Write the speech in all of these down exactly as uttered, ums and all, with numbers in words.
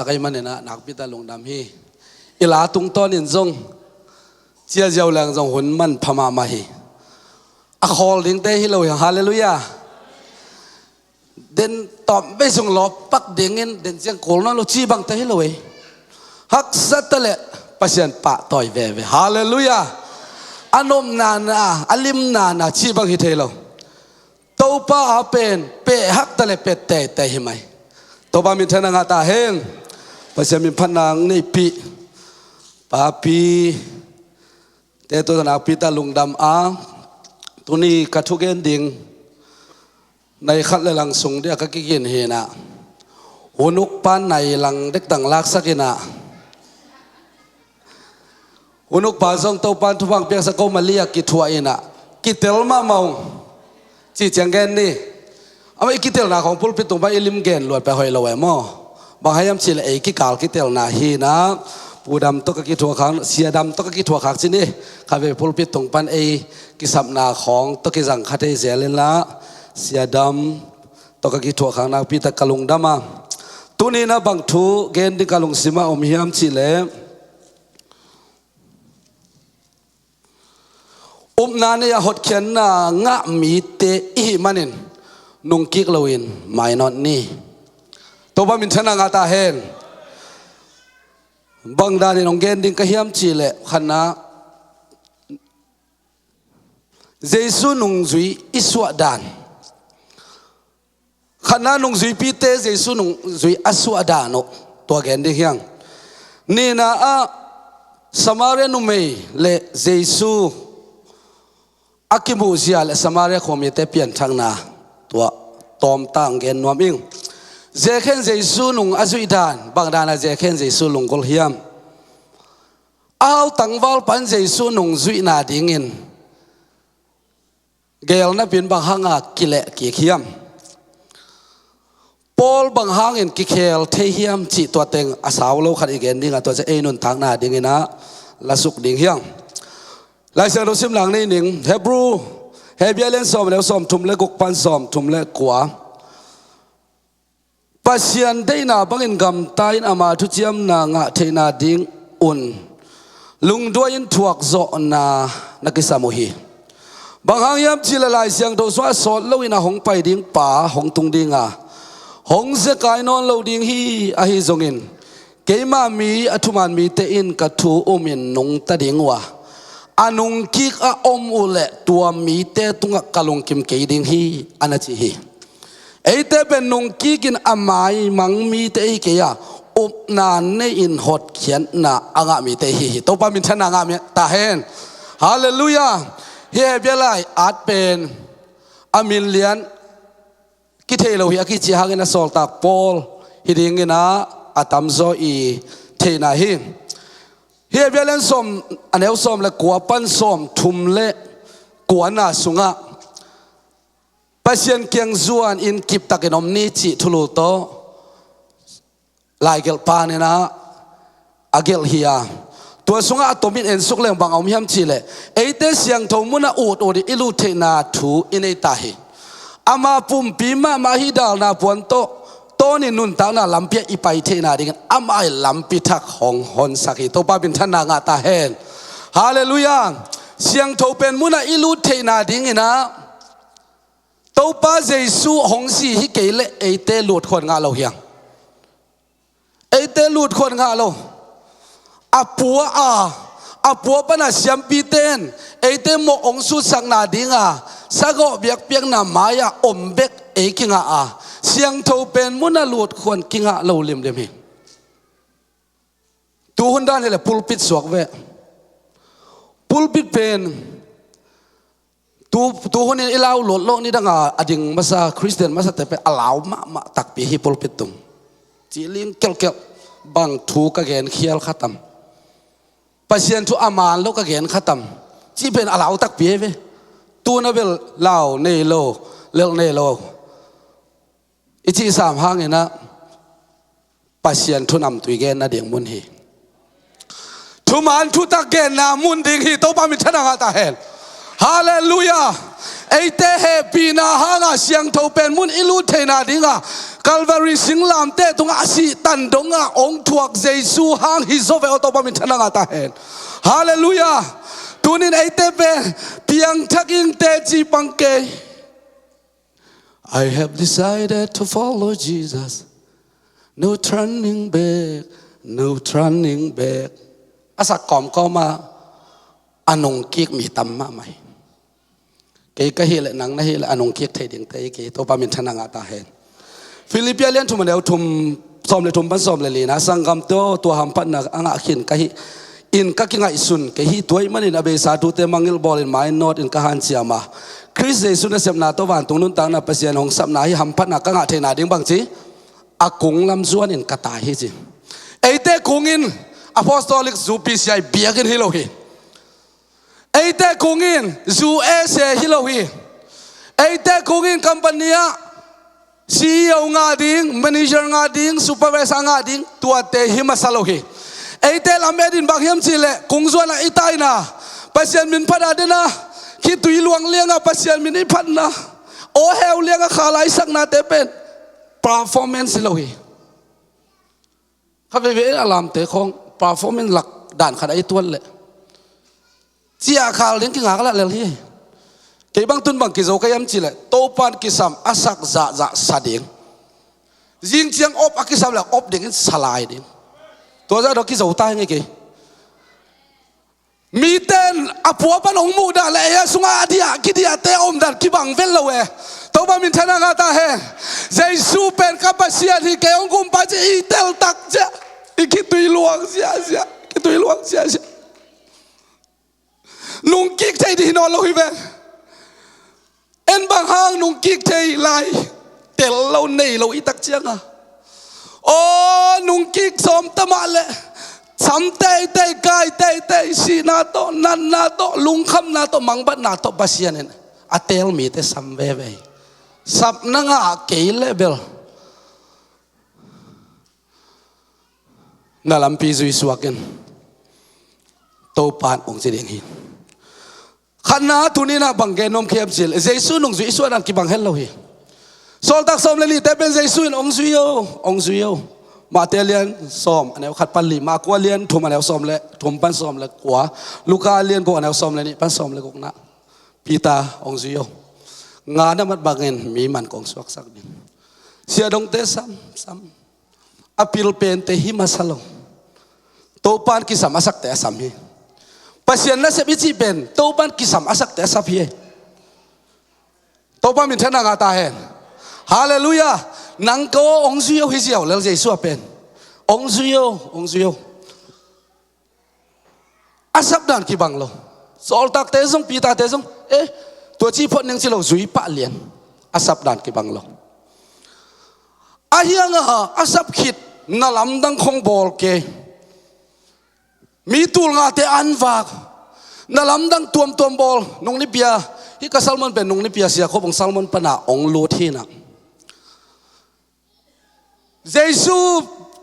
tak ahih manin ah nakpi tak lungdam hi. I la tungtawnin zong cia ziau leng zong hun manpha mahmah hi. A khawl dingte hi lo hi. Halleluiah. Den tawm bei sung lawp pak dingin den ciang kul nawn lo ci bangte hi lo ei. Haksa ta leh Pasian pahtawi veve. Halleluiah. A nopna na, a limna na ci bang hi thei lo. Topa a pen peh hak ta leh peh teitei hi mai. Topa minthanna ngah ta hen. Pasian min phatna neihpih. Papi te tu nakpi tak lungdam a, tuni ka thugen ding nai khat le lang sung dia ka kikin hi na. Hun uk pan nai lang dek tang laksak in ah, hun uk pa zong Topan thupha piaksak ko mah liak kithuah in ah, kitel mahmah ung. Ci ciang gen ni. Amah i kitelna khawng pulpit tung pan i lim gen luat peuh hoih lo e maw. Bang hang hiam cih leh ei kikal kitelna hi na. Pu Dam tawh ka kithuah khak, Sia Dam tawh ka kithuah khak ci ni. Khatvei pulpit tung pan ei kisapna khawng tawh kizang kha thei zel in la, Sia Dam tawh ka kithuah khak nakpi tak ka lungdam a. Tuni na bang thu gen ding ka lungsim ah om hiam cih leh, upna nei a hotkhiatna ngah mite i hih manin nungkik loin mainawt ni. Topa minthanna ngah ta hen. Bang danin hong gen ding ka hiam cih leh, khatna, Jesu nungzui i suah dan. Khatna, nungzuipite Jesu nungzui a suah dan uh, tua gen ding hi hang. Nihna ah, Samaria numei le Jesu a kimuhzia le Samaria khuamite pianthakna, tua tawmtang gen nuam ing. Zekhen Jesu nung a zuih dan, bang dan a Zekhen Jesu lunggulh hiam? A hau tangval pan Jesu nungzuihna dingin geel napi in bang hanga kileh kik hiam? Paul bang hangin kikhel thei hiam cih tua teng a sau lo khat i gen ding a, tua ciang ei nuntakna dingin ah la suk ding hi hang. Lai Siangtho sim lang nei ning, Hebru, Hebia lian sawm, neu sawmthum le guk pan sawmthum le kua. Pasian deihna bangin gamta-in ama thuciamna ngah theihna dingun lungduai-in thuakzawhna na kisam uh hi. Bang hang hiam cih leh Lai Siangtho sungah sawt loin a hong pai ding pa hong tung ding a, hong zekai nawn lo ding hi. Ahi zongin keima mi a thuman mite in ka thu umin nungta ding uh a, a nungkik a om uh leh tua mite tungah ka lungkim kei ding hi, a na ci hi. Eite pen nungkikin a maimang mite i hi kei a, upna nei-in hotkhiatna a ngah mite i hi hi. Topa minthanna ngah ta hen. Halleluiah. Hih Hebia lai at pen a min lian kithei lo hi a kici hangin a sawltak Paul hi dingin ah a tamzaw i theihna hi. Hih Hebia lian sawm, a neu sawm le kua pan sawmthum le kuana sungah Pasian kiang zuanin kiptakin om ni cih thulu tawh laigelh panin ah a gelh hi a. Tua sungah a tomin ensuk leng bang a om hiam cih leh, eite siangtho munah ut utin i lut theihna thu i nei ta hi. Ama pumpi mahmah ahi dalna puan tawh tawnin nuntakna lampi ah i pai theihna dingin amah i lampi thak hong honsak hi. Topa minthanna ngah ta hen. Halleluiah. Siangtho pen munah i lut theihna dingin ah Topa Jesu hong zi hi kei leh eite lutkhuan ngah lo hi hang. Eite lutkhuan ngah lo. A pua a, a pua pana siampite in eite mawh hong sutsakna dinga sagawh biakpiakna mai-ah om bek ei kingah a, siangtho pen munah lutkhuan kingah lo limlim hi. Tuhun dan hileh pulpit suak ve. Pulpit pen tu, tuhunin i lau luatlawh ni danga a ding masa, Khristian masate pen a lau mahmah takpi hi pulpit tung. Ciling kelhkelh, bang thu ka gen khial khatam, Pasian thu a man lo ka gen khatam, cih pen a lau takpi hi ve. Tuna bel lau nei lo, lelh nei lo i cih sam hangin ah Pasian thu namtui genna ding mun hi. Thuman thutak genna mun ding hi. Topa minthanna ngah ta hen. Halleluiah. Eite hehpihna hanga siangtho pen mun i lut theihna dinga Calvary singlamteh tungah a sih tan donga hong thuak Jesu hang hi zaw ve aw, Topa minthanna ngah ta hen. Halleluiah. Tunin eite pen piangthak ing, teci pang kei. I have decided to follow Jesus. No turning back, no turning back. A sak kawmkawma a nungkik mi tam mahmah hi. Kei ka hih leh, nang na hih leh a nungkik thei dingte hi kei, Topa minthanna ngah ta hen. Filippi a lian thum, a neu thum, sawm le thum pan sawm le lina, sanggamte aw, tua hamphatna a ngah khin ka hih in ka kingaihsun kei hi. Tua ahih manin a beisa thute mangngilh bawlin mainawtin ka hanciam a, Khrist Jesu nasepna tawh vantung nuntakna Pasian hong sapna hih hamphatna ka ngah theihna ding bangci a kung lam zuanin ka tai hi ci. Eite kung in Apostolic zu PCI biakinn hi lo hi. Eite kung in zu ese hi lo hi. Eite kung in company ah CEO ngah ding, manager ngah ding, supervisor ngah ding, tuate hi masa lo hi. Eite lamet in bang hiam cihleh kung zuan ah i taina, Pasian min phat a dena, khitui luang lianga Pasian min i phatna, aw heu lianga kha laisaknate pen performance hi lo hi. Kha veivei a lamte khawng performance lak dan khat a i tuat leh ciah khal ding kingak lah lel hi. Kei bang tun bang kizo ka hiam cihleh Topan kisam a sak zahzah sa ding. Zing ciang op a kisam leh op dingin sa lai ding. Tua zah dong kizo ta hi ngei kei. Miten a pua pan hong muh dah leh ei a sungah a diah kidiahte a om dan kibang vet lo e. Topa minthanna ngah ta hen. Jesu pen ka Pasian hi, kei hong kumpa ci i tel tak ciah, i khitui luang ziahziah, khitui luang ziahziah. Nungkik thei dih hi nawn lo hi ve. En bang hang nungkik thei lai? Tel lo, nei lo i tak cianga, aw, nungkik sawm ta mah leh sam teitei, kai teitei, sihna tawh, natna tawh, lungkhamna tawh, mangbatna tawh Pasian in a teel mite sam veve hi. Sapna ngah kei leh bel na lampi zui suak in, Topan hong ci ding hi. Khatna, tuninah bang gen nuam ka hiam cihleh Jesu nungzui i suah dan kibang het lo hi. Sawltak sawm le nihte pen Jesu in hong zui o, hong zui o. Mate lian sawm a neu khat pan li, Marku a lian thum a neu sawm le thum pan sawm le kua, Luka a lian guk a neu sawm le nih pan sawm le gukna, Peter hong zui o. Nga na mat bangin mi man kong suaksak ding. Siahdongte sam, sam. A pil pente hi masa lo. Topan kisam a sakte a sam hi. Pasian nasep i cih pen Topan kisam a sakte a sap hi. Topa minthanna ngah ta hen. Halleluiah. Nang ka aw hong zui o hi ziau lel Jesu a pen. Hong zui o, hong zui o. A sap dan kibang lo. Sawltakte zong, Peter-te zong, eh, tua ci phot ning ci lo, zui pah lian. A sap dan kibang lo. A hianga a sap khit na lamdang khong bawl kei. Mi tul ngate an vak. Na lamdang tuamtuam bawl. Nung nipia, hih ka sermon pen nung nipia sia khop hong sermon pana hong lut hinah. Jesu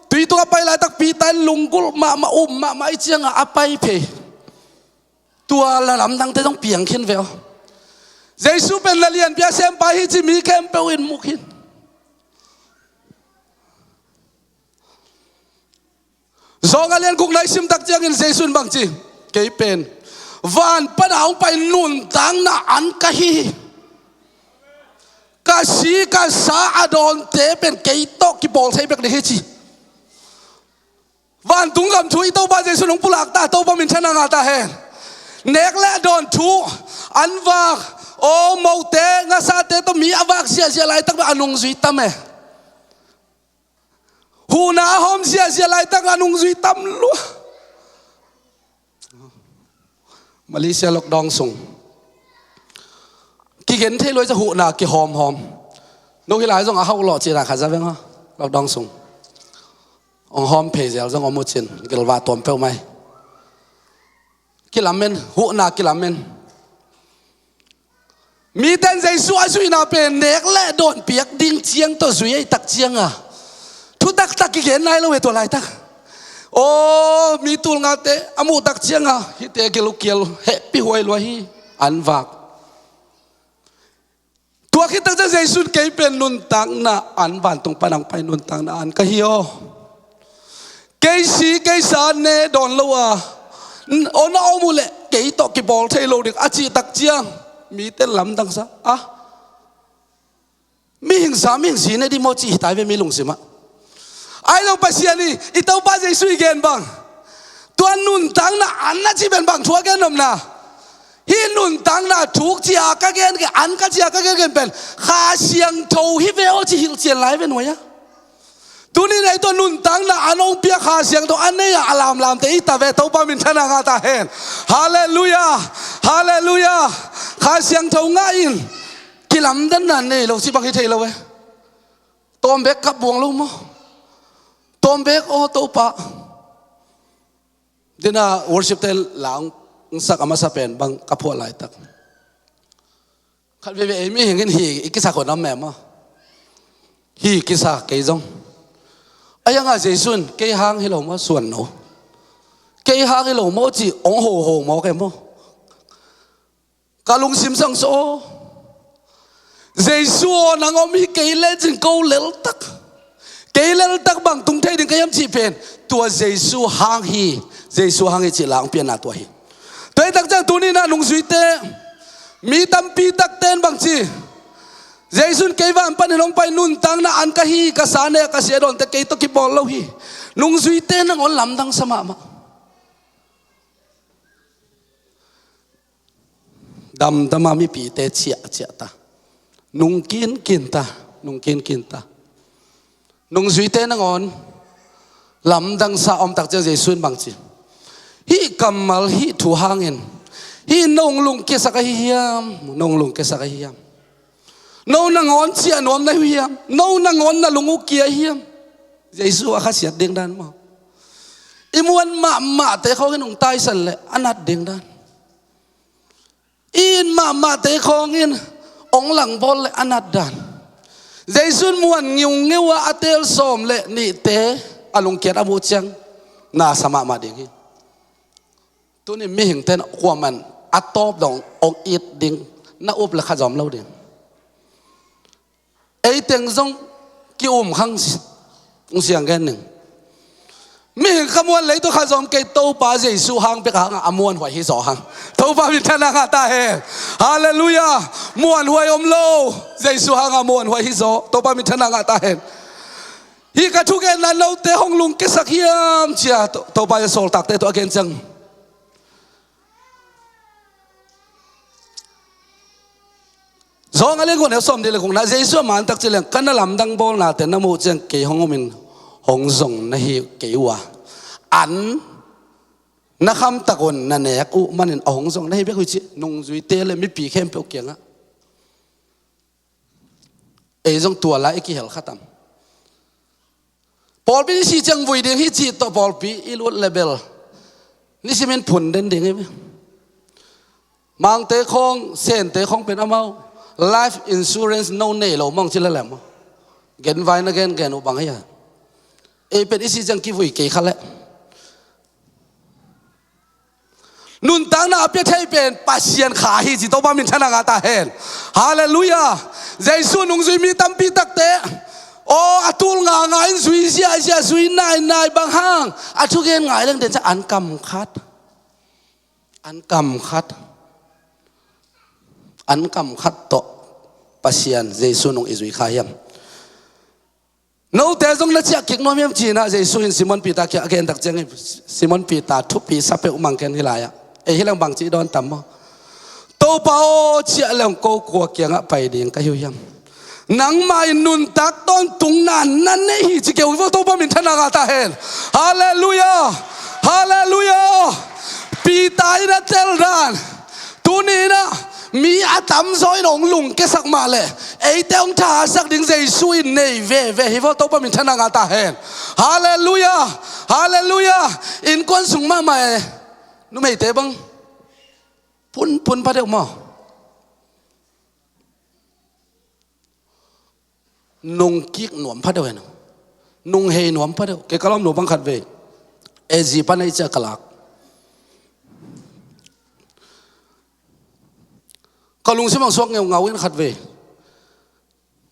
tui tungah pai laitak Peter in lunggulh mahmah, um mahmah i cianga a pai phei. Tua la lamdangte zong piang khin ve aw. Jesu pen na lianpi a sempa hi ci mi khempeuh in mu khin. Zawng a lian gukna i sim tak ciangin Jesu in bang ci? Kei pen van pana hong pai nuntakna an ka hi hi. Ka si ka sa a dawnte pen kei tawh kipawl thei bek ding hi ci. Vantung gam thu i Topa Jesu in hong pulak ta, Topa minthanna ngah ta hen. Nek le dawn thu an vak, aw, mote ngasate tawh mi a vak ziahziah laitak bek a nungzui tam e. Huhna a hawm ziahziah laitak a nungzui tam lua. Malaysia lockdown sung kigen thei luai cia, huhna kihawmhawm. No hi lai zong a hauh lawh cihna khat za veng aw. Lockdown sung hong hawm phei zel zong om uh cin, gilvah tuam peuhmah hi. Kilamen, huhna kilamen. Miten Jesu a zuihna pen nek le dawn piak ding ciang tawh zui ei tak cianga thutaktak kigen nai lo e tua laitak. Aw, mi tul ngate a muh tak cianga hihte gil uh kial hehpih huai lua hi. An vak. Tua khit tak ciang Jesu in kei pen nuntakna an, vantung pan hong pai nuntakna an ka hi aw. Kei si, kei sa ne dawn lo a, n-, aw na om uh leh kei tawh kibawl thei lo ding a cih tak ciang mite lamdang sa a. Mihing sa, mihing si ne ding maw cih hi ta hi ve mi lungsim ah. Ahi zong Pasian in i Topa Jesu i gen bang, tua nuntakna an a cih pen bang thu a gen om na? Hih nuntakna thuk ci-a ka gen, an ka ci-a ka gen, gen pen Kha Siangtho hi ve aw ci hilhcian lai ve nuai a. Tuni-in ei tawh nuntakna an hong pia Kha Siangtho a nei-a a lamlamte i ta ve, Topa minthanna ngah ta hen. Halleluiah. Halleluiah. Kha Siangtho ngah in kilamdanna nei lo ci bang hi thei lo e. Tawm bek kap buang lo maw? Tawm bek aw Topa. Dina worship te la hong sak a masa pen bang ka phuah laitak, khat veve ei mihing in hi i kisa khawh nam mem maw? Hi kisa kei zong. A hiangah Jesu in kei hang hi lo maw suan no? Kei hang hi lo maw ci hong hoho maw kei maw? Ka lungsim sang saw. Jesu aw nang om hi kei lecin ko leltak, kei leltak bang tung thei ding ka hiam cih pen tua Jesu hang hi. Jesu hang hi cih la hong pianna tua hi. Tua hi tak ciang tuni-in ah nungzuite, mi tampi takte in bang ci, Jesu in kei van panin hong pai nuntakna an ka hi, ka sa ne a ka sia dawnte kei tawh kibawl lo hi. Nungzuite nangawn lamdang sa mahmah. Damdama mipite ciahciah ta, nungkinkin ta, nungkinkin ta. Nungzuite nangawn lamdangsa om tak ciang Jesu in bangci, hih kammal hih thu hangin hih nong lungkiasak ahi hiam? Nong lungkiasak ahi hiam? No nangawn ciah nuam na hi hiam? No nangawn na lung uh kia hiam? Jesu a khasiat ding dan maw? I muan mahmahte khawngin hong taisan leh a nat ding dan. I it mahmahte khawngin hong langbawl leh a nat dan. Jesu in muan ngiungeu a a teel sawm leh nihte a lungkiat a muh ciang na sa mahmah ding hi. Tuni mihingte in kuaman a tawp dong hong it ding na up leh kha zom lo ding. Ei teng zong ki-um khang si, ung siang gen ning. Mihing kha muan lei tawh kha zom kei, Topa Jesu hang bek hang a muanhuai hi zaw hang. Topa minthanna ngah ta hen. Halleluiah. Muanhuai om lo. Jesu hang a muanhuai hi zaw. Topa minthanna ngah ta hen. Hih ka thugenna note hong lungkiasak hiam cia To-, Topa i sawltakte tawh a gen ciang. Zawng a lian kua neu sawm nih leh gukna, Jesu a mantak ci leng, ka na lamdang bawlnate na muh ciang kei hong omin hong zong na hi kei uh a, an na khamtak un na nek uh manin a hong zong na hi bek uh hi ci, nungzuite leh mipi khempeuh kiangah. Ei zong tua lai i kihel kha tam? Pawlpi i sih ciang vui ding hi cih tawh pawlpi i lut leh bel nisimin phun den ding hi. Mangte khawng, Sente khawng pen amau life insurance no nei lo mawng ci leh lem maw? Genvai na gengen uh bang hi a. Ei pen i sih ciang kivui kei kha leh. Nuntakna a pia thei pen Pasian kha hi ci, Topa minthanna ngah ta hen. Halleluiah. Jesu nungzui mi tampi takte, aw, a tul nganga in zui ziahziah, zui nainai bang hang a thugen ngai leng den ciang an kam khat. An kam khat. An kam khat tawh Pasian Jesu nung i zui kha hiam? Note zong na ciah kik nuam hiam ci-in ah Jesu in Simon Peter kiang a gen tak ciangin Simon Peter thupi sa peuhmah ken hi lai-ah. Ei hi leng bang ci i dawn tam maw? Topa aw, ciah leng ko kua kiangah pai ding ka hi uh hiam? Nangmah in nuntak tawntungna na nei hi ci kei uh hi vo, Topa minthanna ngah ta hen. Halleluiah. Halleluiah. Peter in a tel dan. Tuni in ah mi a tamzaw in hong lungkiasak mah leh eite hong thasak ding Jesu in nei veve hi vo, Topa minthanna ngah ta hen. Halleluiah. Halleluiah. Innkuan sung mahmah e, numeite bang phunphun pha deuh maw? Nungkik nuam pha deuh e, nung, nunghei nuam pha deuh. Kei ka lawmnu bang khat vei, e, zi pan ei ciah ka lak. Ka lungsim ang suak ngeungau in khat vei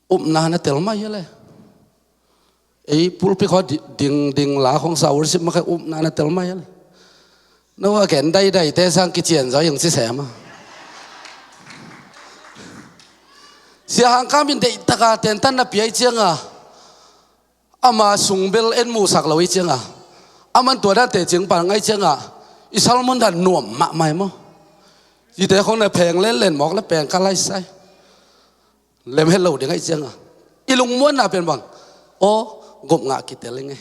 Upna na tel mai hi le. Ei pulpit khaw di-, ding, ding la khong sa worship mah kha upna na tel mai hi le. No a gen daidai te sang kician zaw hi ung ci sem a. Sia Hang Kam in deih taka tentan na pia i cianga, ama sung bel en musak lo i cianga, aman tua dan te cing pal ngai cianga, i salmon dan nuam mahmah maw. Cite khong na pheng len len mawk le peng ka lai sai. Lem het lo ding ahi cianga, i lungmuanna pen bang? Aw, gop ngah kitel ing e.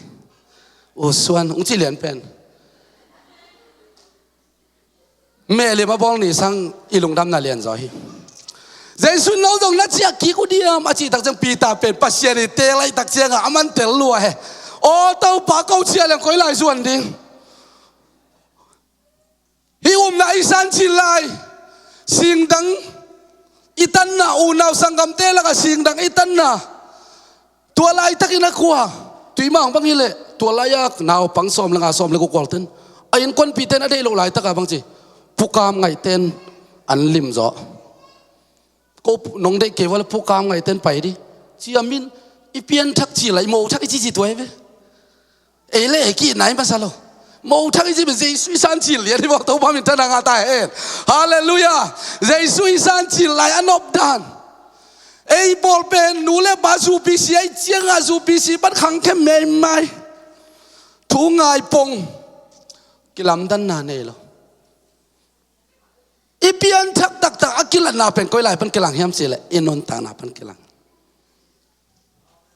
U Suan, ung ci lian pen. Mehlim a bawl ni sang i lungdamna lian zaw hi. Jesu in, "No zong na ciah kik uh diam?" a cih tak ciang Peter pen Pasian i tel ahih tak cianga aman tel lua hi. "Aw Topa, ko ciah leng koi lai zuan ding?" Hih upna i sancil lai, singdang i tanna, unau sanggamte lakah singdang i tanna, tua laitakin a kua, tuimang bang hileh, tua lai-a naupang sawm le nga, sawm le guk kualten, a innkuanpihten a deih loh laitakah bang ci, pukam ngaihten an lim zaw. Ko nong deih kei vua le pukam ngaihten pai di. Ciamin i pianthak ci lai, i mothak i cici tua hi ve. Ei le ei kih nai masa lo. Mothak i ci pen Jesu i sancil lian hi vua, Topa minthanna ngah ta hen. Halleluiah. Jesu i sancil lai a nop dan. Ei pawl pen nu le pa zupi si ahi ciangah zupi si pan khangkhem meimai. Thu ngai pong. Kilamdanna nei lo. I pianthak taktak a kilatna pen koi lai pan kilang hiam cihleh, i nuntakna pan kilang.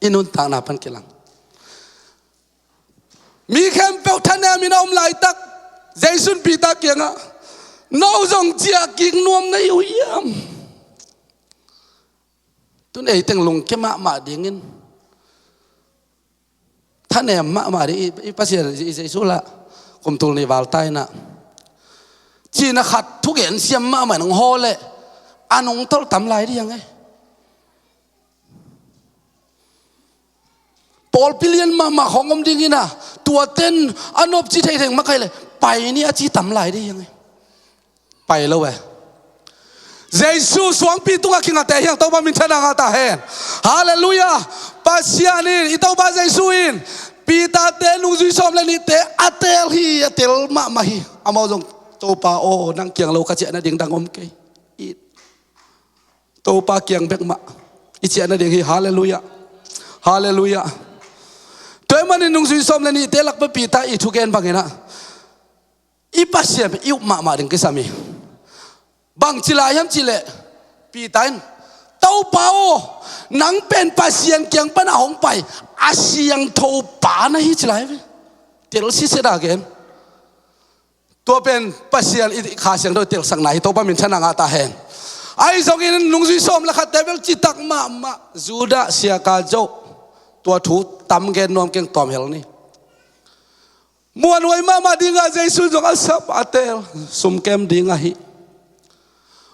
I nuntakna pan kilang. Mi khempeuh thanemin a om laitak, Jesu in Peter kiangah, "No zong ciah kik nuam na hi uh hiam?" Tun ei teng lungkia mahmah dingin, thanem mahmah ding i, i Pasian i Jesu lah, kum tul nih val ta inah, cihna khat thugen siam mahmah in hong hawl leh, a nungtolh tam lai ding hi hang e. Pawlpi lian mahmah khawng om ding inah, tuaten a nopci theithei makaih leh, pai ni a ci tam lai ding hi hang e. Pai lo e. Jesu suangpi tungah kingate hi hang, Topa minthanna ngah ta hen. Halleluiah. Pasian in, i Topa Jesu in Peter-te nungzui sawm le nihte a teel hi, a teel mahmah hi. Amau zong, "Topa aw, nang kiang lo ka ciah nading dang om kei. I Topa kiang bek mah i ciah nading hi." Halleluiah. Halleluiah. Tua ahih manin nungzui sawm le nihte lak pan Peter i thugen bang inah, i Pasian pen i up mahmah ding kisam hi. Bangci lai hiam cihleh, Peter in, "Topa aw, nang pen Pasian kiang pan a hong pai a siangtho pa na hi," ci lai ve. Tel sitset a gen. Tua pen Pasian i Kha Siangtho telsakna hi, Topa minthanna ngah ta hen. Ahi zongin nungzui sawm le khatte bel citak mahmah, Judah, Siaka, Job, tua thu tam gen nuam keng, tawm hel ni. Muanhuai mahmah dingah Jesu zong a sap a teel, sumkem ding ahi.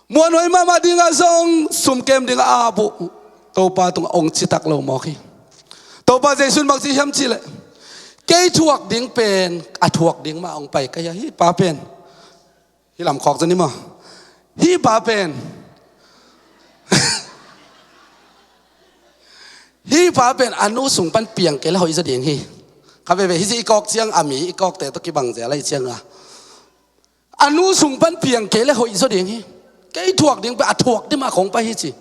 Muanhuai mahmah dingah zong sumkem dingah a ap uh, Topa tungah ong citak lo mawk hi. Topa Jesu in bangci hiam cihleh, "Kei thuak ding pen a thuak ding mah ong pai ka hi a, hih pa pen." Hih lam khawk zong ni maw? "Hih pa pen, hih pa pen a nu sung pan piang kei le hoih zaw ding hi." Kha veve, hih ci i kawk ciang, a mi i kawkte tawh kibang zel ahih cianga, "A nu sung pan piang kei le hoih zaw ding hi. Kei thuak ding pen a thuak ding mah kong pai hi," ci.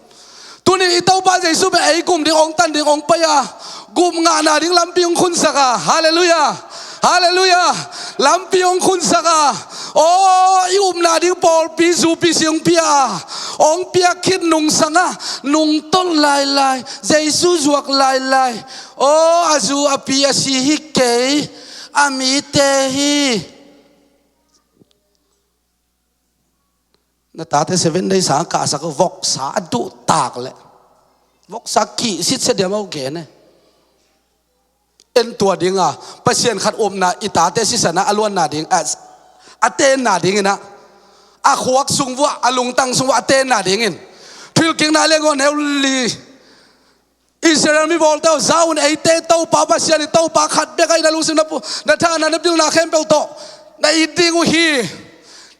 Tuni i Topa Jesu pen ei gum ding ong tan ding ong pai a, gum ngahna ding lampi ong khunsak a. Halleluiah. Halleluiah. Lampi ong khunsak a. Aw, i upna ding pawlpi zupi si ong pia a, ong piak khit nungsang a, nungtolh lailai, Jesu zuak lailai. Aw, a zu a pi a si hi kei, a mite hi. Na tate Seven Day sang a kahsak voksa a duhtak leh, voksa kihsitsia diam a uh gen e. En tua dinga Pasian khat upna i tate sisan a luanna ding, a, a tenna ding inah, a khuak sung vuah, a lungtang sung vuah a tenna dingin, Thuhilhkikna a lian guk neu li, Israel mi bawlte aw, za un, eite Topa Pasian in Topa khat bek ahi na lungsim, na pu, na thahna, na pilna khempeuh tawh na it ding uh hi.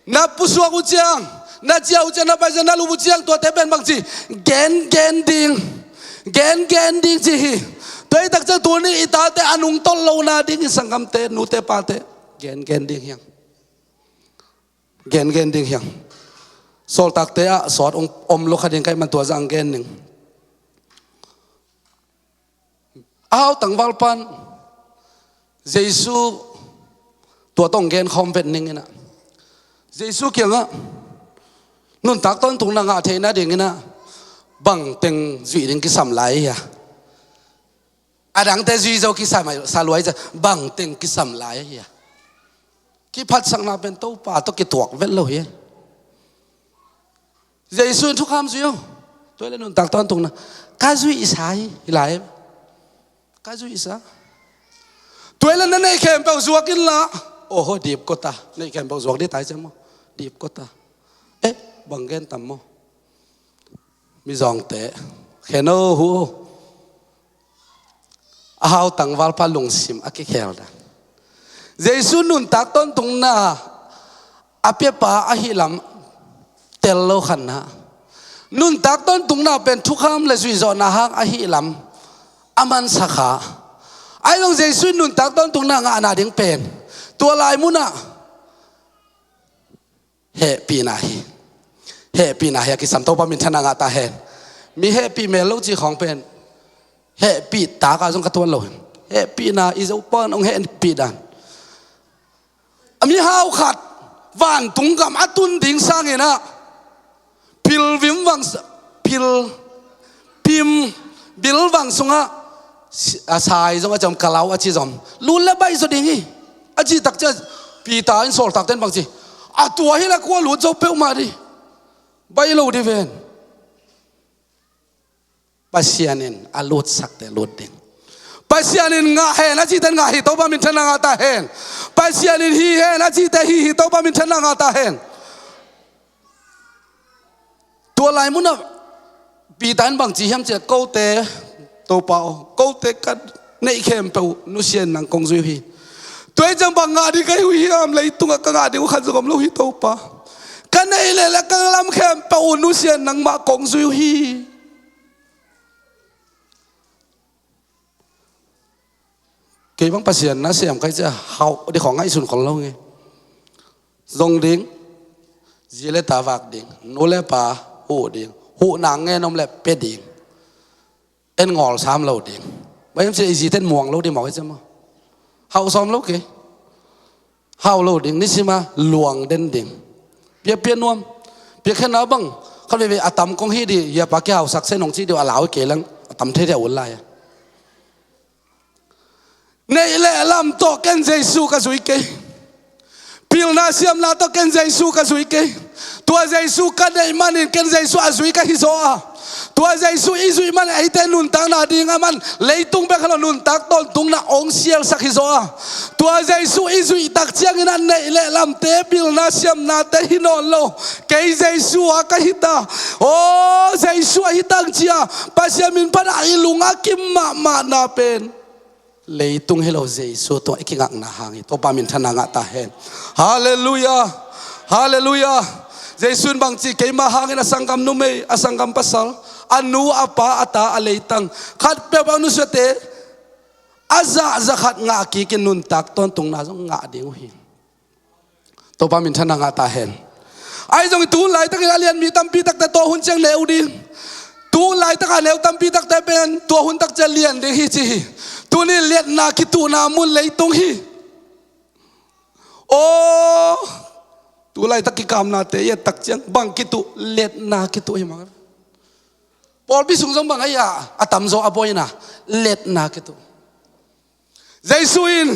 Na pusuak uh ciang, na ciah uh ciang, na pai ciang, na lup uh ciang, tuate pen bangci, gen gen ding, Gengen ding ci hi. Tua hi takciang tuni i tate a nungtolh lohna dingin sanggamte, nute pate, gengen ding hi hang. Gengen ding hi hang. Sawltakte ah sawt om, om lo kha ding ka hih man tua zah gen ning. A hau tangvalpa'n Jesu tua tawh hong genkhawm vet ning in ah, Jesu kiangah nuntak tawntungna ngah theihna dingin ah bangteng zuih ding kisam lai hia? A dangte zui zo kisam sa lua hi ciang bangteng kisam lai hia? Kiphatsakna pen Topa tawh kituak vet lo hi. Jesu in thukham zui o. Tua hi leh nuntak tawntungna ka zuihsa hi, hi lai. Ka zuihsa. Tua hi leh na neih khempeuh zuak inla. Oho, dipkota. Neih khempeuh zuak ding ta hi ciang maw? Dipkota. Eh, bang gen tam maw? Mizawngte, khen o, huh o. A hau tangvalpa lungsim a kikhel dan. Jesu nuntak tawntungna a piapa ahih lam tel lo kha na. Nuntak tawntungna pen thukham le zuihzawhna hang ahih lam a mansa kha. Ahi zong Jesu in nuntak tawntungna ngahna ding pen tua lai munah hehpihna hi. Hehpihna hi a kisam, Topa minthanna ngah ta hen. Mi hehpih mel lo cih khawng pen hehpih tak ah zong ka tuan lo hi. Hehpihna, i Topa'n hong hehpih dan. A mihau khat vantung gam a tun ding sangin ah pilvim vang s-, pil, pim, bilvang sungah si-, a sai zong a ci om, kalau a ci zom, lut leh baih zaw ding hi. A cih takciang Peter in, sawltakte'n bang ci? A tua hi leh kua lut zo peuhmah ding, baih lo ding ven. Pasian in a lutsakte lut ding. Pasian in ngah hen a cihte ngah hi, Topa minthanna ngah ta hen. Pasian in hi hen a cihte hi hi, Topa minthanna ngah ta hen. Tua lai munah Peter in bang ci hiam cih leh, kote, Topa aw, kote ka neih khempeuh nusia in nang kong zui uh hi. Tua hi ciang bang ngah ding ka hi uh hiam? Leitungah ka ngah ding uh khat zong om lo hi, Topa. Ka neih le la ka lam khempeuh uh nusia in nangmah kong zui uh hi. Kei bang Pasian nasem ka hih ciang hau ding khawng ngaihsun khol lo nge. Zong ding, zi le ta vak ding, nu le pa huh ding, huhna ngen om leh pia ding. En ngawl sam lo ding. Bang hiam cih leh i zite'n muang lo ding mawk hi ciang maw? Hau sawm lo kei. Hau lo ding, nisim a luang den ding. Pia, pia nuam. Piakkhiatna bang khat veivei a tam kong hih ding, i a pa kihausak se nong cih ding uh a lau hi kei leng a tam thei thei a ut lai a. Neih le lam tawh ken Jesu ka zui kei. Pilna siamna tawh ken Jesu ka zui kei. Tua Jesu ka neih manin ken Jesu a zui ka hi zaw a. Tua Jesu i zuih manin eite nuntakna ding a man leitung bek hi lo, nuntak tawntungna hong sialsak hi zaw a. Tua Jesu i zuih tak ciangin a neih le lamte, pilna siamnate hi nawn lo. Kei Jesu a ka hi ta. Aw, Jesu a hi tang ci a Pasian min phat a i lung a kim mahmahna pen leitung hi lo, Jesu tungah i kingakna hang hi. Topa minthanna ngah ta hen. Halleluiah. Halleluiah. Jesu in bang ci? Keima hangin a sanggam numei, a sanggam pasal, a nu, a pa, a ta, a leitang, khat peuhpeuh a nusiate a zah za khat ngah kikin nuntak tawntungna zong ngah ding uh hi. Topa minthanna ngah ta hen. Ahi zongin tu hun laitakin a lian mi tampi takte tua hun ciang neu ding. Tu hun laitaka neu tampi takte pen tua hun tak ciang lian ding hi ci hi. Tuni liatna kituhna mun leitung hi. Aw, tu laitak kikamnate i et tak ciang bang kituh? Liatna kituh hi mah. Pawlpi sung zong bang ahi a, a tamzaw a buaina liatna kituh. Jesu in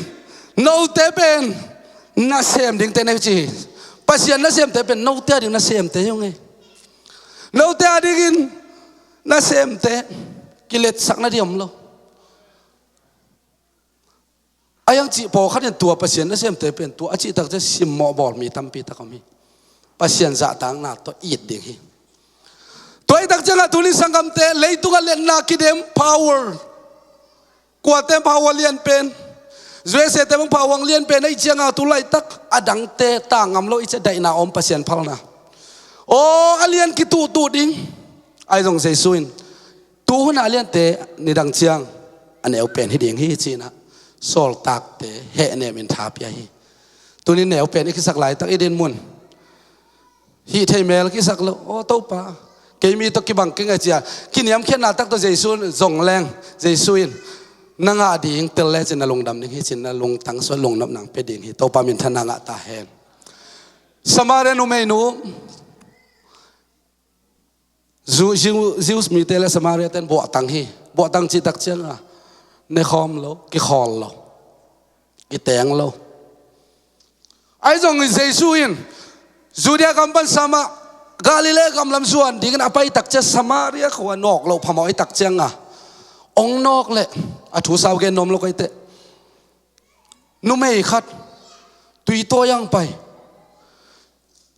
note pen nasem dingte na hi ci hi. Pasian nasemte pen note a ding nasemte hi ung ei. Note a dingin nasemte, kiletsakna ding om lo. A hiang cih pawlkhat in tua Pasian nasemte pen tua a cih tak ciang simmawh bawl mi tampi tak om hi. Pasian zahtakna tawh it ding hi. Tua hi tak ciangah tuni sanggamte, leitungah liatna kidem, power. Kuate power lian pen? U S A te bang power lian pen ahih ciangah tu laitak a dangte ta ngam lo i ci a, daihna om, Pasian phalna. Aw, a lian kituhtuh ding. Ahi zong Jesu in Tu hun a liante nidang ciang a neu pen hi ding hi ci-in ah sawltakte hehnem in tha pia hi. Tuni neu pen i kisak laitak i din mun hih thei mel kisak lo. Aw Topa, kei mi tawh kibang kei ngai cia kiniamkhiatna tak tawh Jesu zong leng, Jesu in na ngah ding tel lecin na lungdam ding hi ci-in na lungtang suah lungnop nang pia ding hi. Topa minthanna ngah ta hen. Samaria numeinu, Jew, Jew, Jews mite le Samaria ten buahtang hi. Buahtang cih tak cianga nekhawm lo, kikhawl lo, kiteng lo. Ahi zongin Jesu in Judea gam pan samah Galilee gam lam zuan dingin a pai tak cia Samaria khua nawk loh phamawh i tak cianga ong nawk leh a thu sau gen nuam lo kei teh. Numei khat tui tawi ang pai.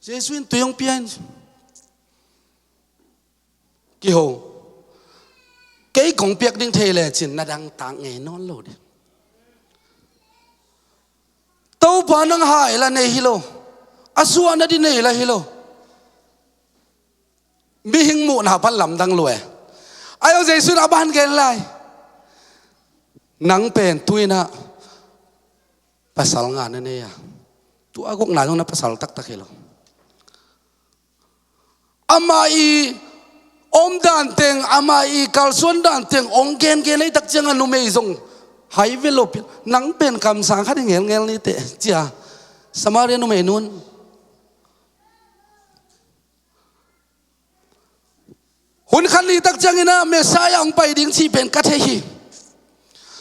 Jesu in tui ong pia in kiho, kei kong piak ding thei lecin na dangtak ngei nawn lo ding. Topa nang hai la nei hi lo, a suahna ding nei la hi lo. Mihing muhna pan lamdang lua e. Ahi zong Jesu in a ban gen lai. Nang pen tu-in ah pasal nga na nei a, tua gukna zong na pasal taktak hi lo. Amah i omdan teng, amah i kalsuan dan teng ong gengen ei tak cianga numei zong hai ve lo pi. Nang pen kamsang khat hi ngelngel ni teh cia Samaria numeinu in. Hun khat ni tak ciangin ah Messiah ong pai ding cih pen ka thei hi.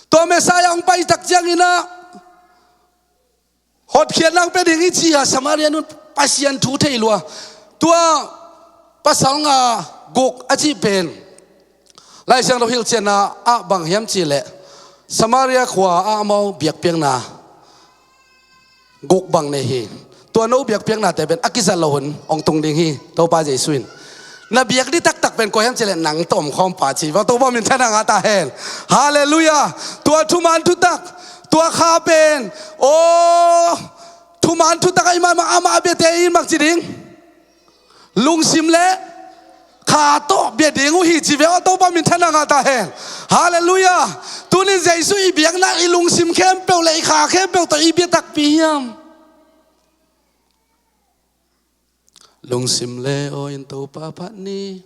Tua Messiah ong pai tak ciangin ah hotkhiat nang pia ding hi ci-a Samaria nun Pasian thu thei lua. Tua pasal nga guk a cih pen Lai Siangtho hilhcianna ah bang hiam cih leh Samaria khua ah amau biakpiakna guk bang nei hi. Tua no biakpiaknate pen a kizat lo hun ong tung ding hi. Topa Jesu in na biak ding taktak pen kua hiam cih leh nang tawh om khawm pa ci. Topa minthanna ngah ta hen. Halleluiah. Tua thuman thutak, tua kha pen, aw, thuman thutak a i mah mah amah a biate in bang ci ding? Lungsim le kha tawh bia ding uh hi ci ve aw. Topa minthanna ngah ta hen. Halleluiah. Tunin Jesu i biakna i lungsim khempeuh le i kha khempeuh tawh i bia takpi hiam? Lungsim le aw in Topa phat ni.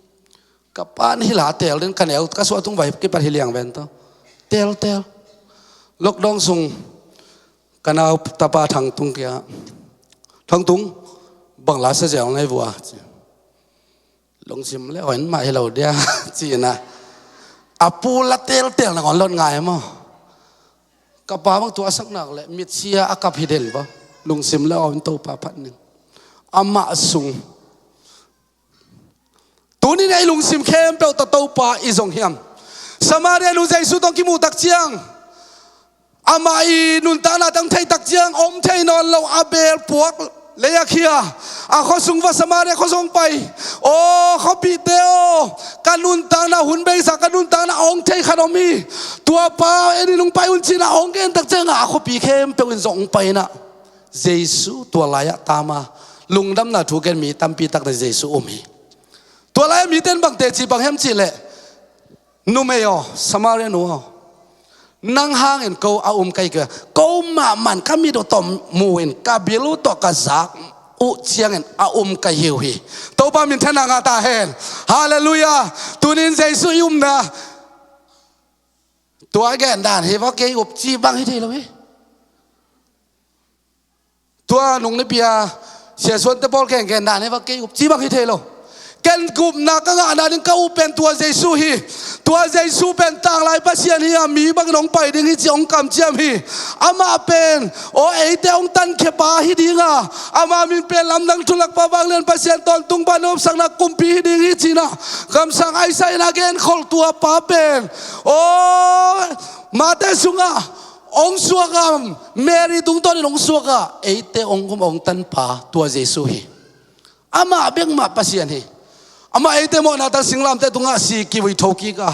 Ka pan hi la tel den ka neu ka suah tung vai kipat hi liang ven tawh. Tel tel. Lockdown sung ka nau tapa Thangtung kia, Thangtung, bang la sa zel ngai vua ci. Lungsim le aw in mah hi lo dia ci-in ah a pu la teltel na ngawn lot ngai maw? Ka pa bang tua a sak nak le mitsia a kap hi den ba. Lungsim le aw in Topa phat ning. Amah sung. Tunin ei lungsim khempeuh tawh Topa i zong hiam? Samaria nu Jesu tawh kimuh tak ciang amah i nuntakna tawh theih tak ciang om thei nawn lo a beel puak lei a khia a khuasung va Samaria khuasung pai. Aw khuapihte aw, ka nuntakna hun beisa ka nuntakna ong thei khat om hi. Tua pa en in ong pai un ci-in ah ong gen tak ciangah a khuapi khempeuh in zong ong pai in ah Jesu tua lai-ah tama lungdamna thu gen mi tampi tak na Jesu um hi. Tua lai-ah mite in bang teci bang hiam cih leh, numei aw, Samaria nu aw, nang hangin ko a um ka hi kei a, ko mahmah in ka mit uh tawh mu in ka bil uh tawh ka zak uh ciangin a um ka hi uh hi. Topa minthanna ngah ta hen. Halleluiah. Tunin Jesu i umna tua gendan hi va kei up ci bang hi thei lo hi. Tua nung ni pia Sia Suante pawl gengen dan hi va kei up ci bang hi thei lo. Ken gupna ka ngahna ding ka up pen tua Jesu hi. Tua Jesu pen tanglai Pasian hi a, mi bangin hong pai ding hi ci hong kamciam hi. Amah pen aw eite hong tankhia pa hi ding a, ama min pen lamdang thulak pa vanglian Pasian tawntung pa nopsakna kumpi hi ding hi ci-in ah kamsang Isaiah in a genkholh tua pa pen aw Mate sungah hong suak a, Mary tungtawnin hong suak a, eite hong gum hong tanpa tua Jesu hi. Amah bek mah Pasian hi. Amah eite mawhna tang singlamteh tungah si kivui thokik a,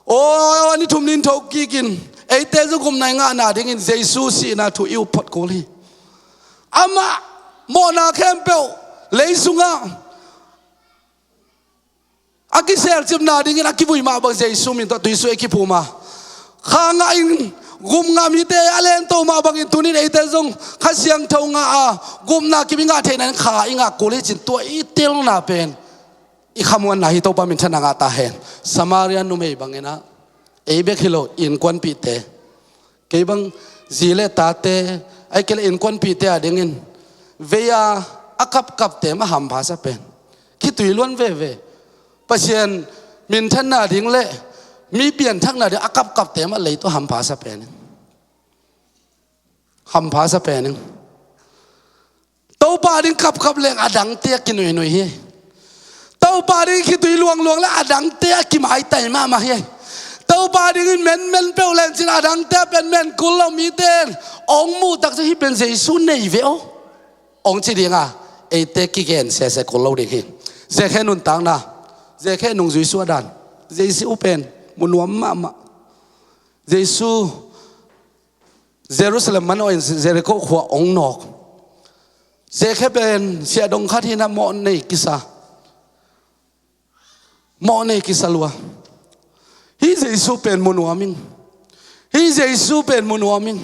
aw ni thum nin thokikin eite zong gupna i ngahna dingin Jesu sihna thu i up phot kul hi. Amah mawhna khempeuh lei sungah A kiselcipna dingin a kivui mah bang Jesu min tawh tuisuak i kiphum a, kha ngah in gum ngah mite a lento mah bangin tunin eite zong Kha Siangtho ngah a, gupna kip i ngah theihna in kha i ngah kul hi cin, tua i telna pen i khamuanna hi. Topa minthanna ngah ta hen. Samaria numei bangin ah, ei bek hi lo, innkuanpihte, kei bang zi le tate, ahih kei leh innkuanpihte a dingin vei-a a kapkapte mah hampha sa pen, khitui luan veve. Pasian minthanna ding le mi pianthakna ding a kapkapte mah lei tawh hampha sa pen ing. Hampha sa pen ing. Topa ding kapkap leng a dangte a kinuinui hi. Topa ding khitui luangluang le a dangte a kimaitai mahmah hi. Topa dingin menmen peuh lencin a dangte a pen men kul lo mite in ong muh takciang hih pen Jesu nei ve aw, ong ci dinga eite kigen sese kul lo ding hi. Zekhe nuntakna, Zekhe nungzui suah dan. Jesu pen mu nuam mahmah. Jesu Jerusalem man awin Jericho khua ong nawk. Zekhe pen siahdong khat hi-in ah mawhnei kisa. Mawhnei kisa lua. Hih Jesu pen mu nuam ing. Hih Jesu pen mu nuam ing.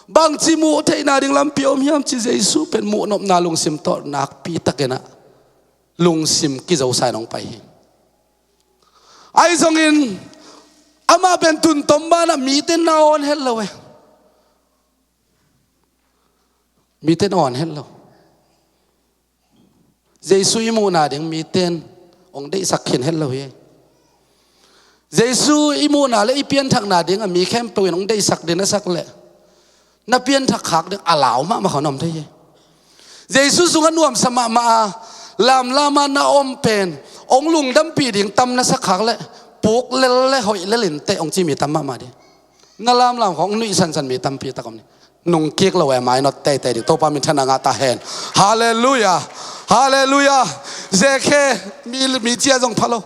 Bangci muh theihna ding lampi om hiam cih Jesu pen muh nopna lungsim tawh nakpi takin ah lungsim kizosa in hong pai hi. Ahi zongin amah pen tun tom banah mite in na awn het lo e. Mite in awn het lo. Jesu i muhna ding mite in hong deihsak khin het lo hi. Jesu i muhna le i pianthakna dingah mi khempeuh in hong deihsak ding na sak leh na pianthak khak ding a lau mahmah khawng na om thei hi. Jesu sungah nuamsa mahmah a, lamlam a na om pen hong lungdampih ding tam na sak khak leh puk lel le hoih lel inteh hong ci mi tam mahmah ding. Na lamlam khawng nuih sansan mi tampi tak om ni. Nungkik lo e, mainawt teitei ding. Topa minthanna ngah ta hen. Halleluiah. Halleluiah. Zekhe mi, mi cia zong pha lo.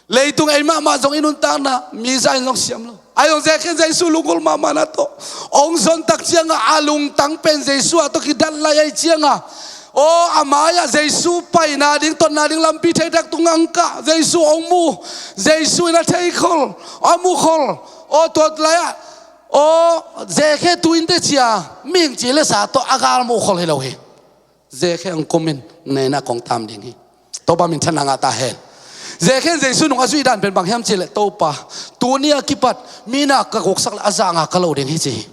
Leitung ei mahmah zong i nuntakna mi zah in zong siam lo. Ahi zong Zekhe in Jesu lunggulh mahmah na tawh hong zon takcianga a lungtang pen Jesu ah tawh kidat lai ahih cianga, aw, a mai-ah Jesu paina ding, totna ding lampi thei tak tung angkah Jesu hong mu. Jesu in a theikhol, a mukhol. Aw, tua lai-ah, aw, Zekhe tu in teh cia, mihing ci le sa tawh a galmuh khol hi lo hi. Zekhe hong kum in na inn ah kong tam ding hi. Topa minthanna ngah ta hen. Zekhe in Jesu nung a zuih dan pen bang hiam cih leh, Topa, tuni a kipat mi na ka guksak leh a zah ngah ka lo ding hi ci hi.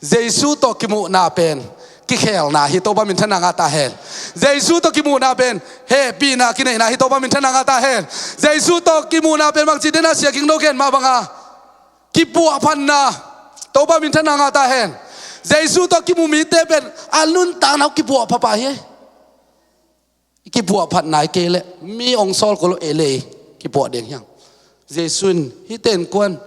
Jesu tawh kimuhna pen kikhelna hi. Topa minthanna ngah ta hen. Jesu tawh kimuhna pen hehpihna kineihna hi. Topa minthanna ngah ta hen. Jesu tawh kimuhna pen bangci dena sia ging no gen mah banga kipuahphatna. Topa minthanna ngah ta hen. Jesu tawh kimu mite pen a nuntakna uh kipuahpha pah hi. I kipuahphatna hi kei leh mi hong sawl kul lo, ei le ei kipuah ding hiam? Jesu in hihte innkuan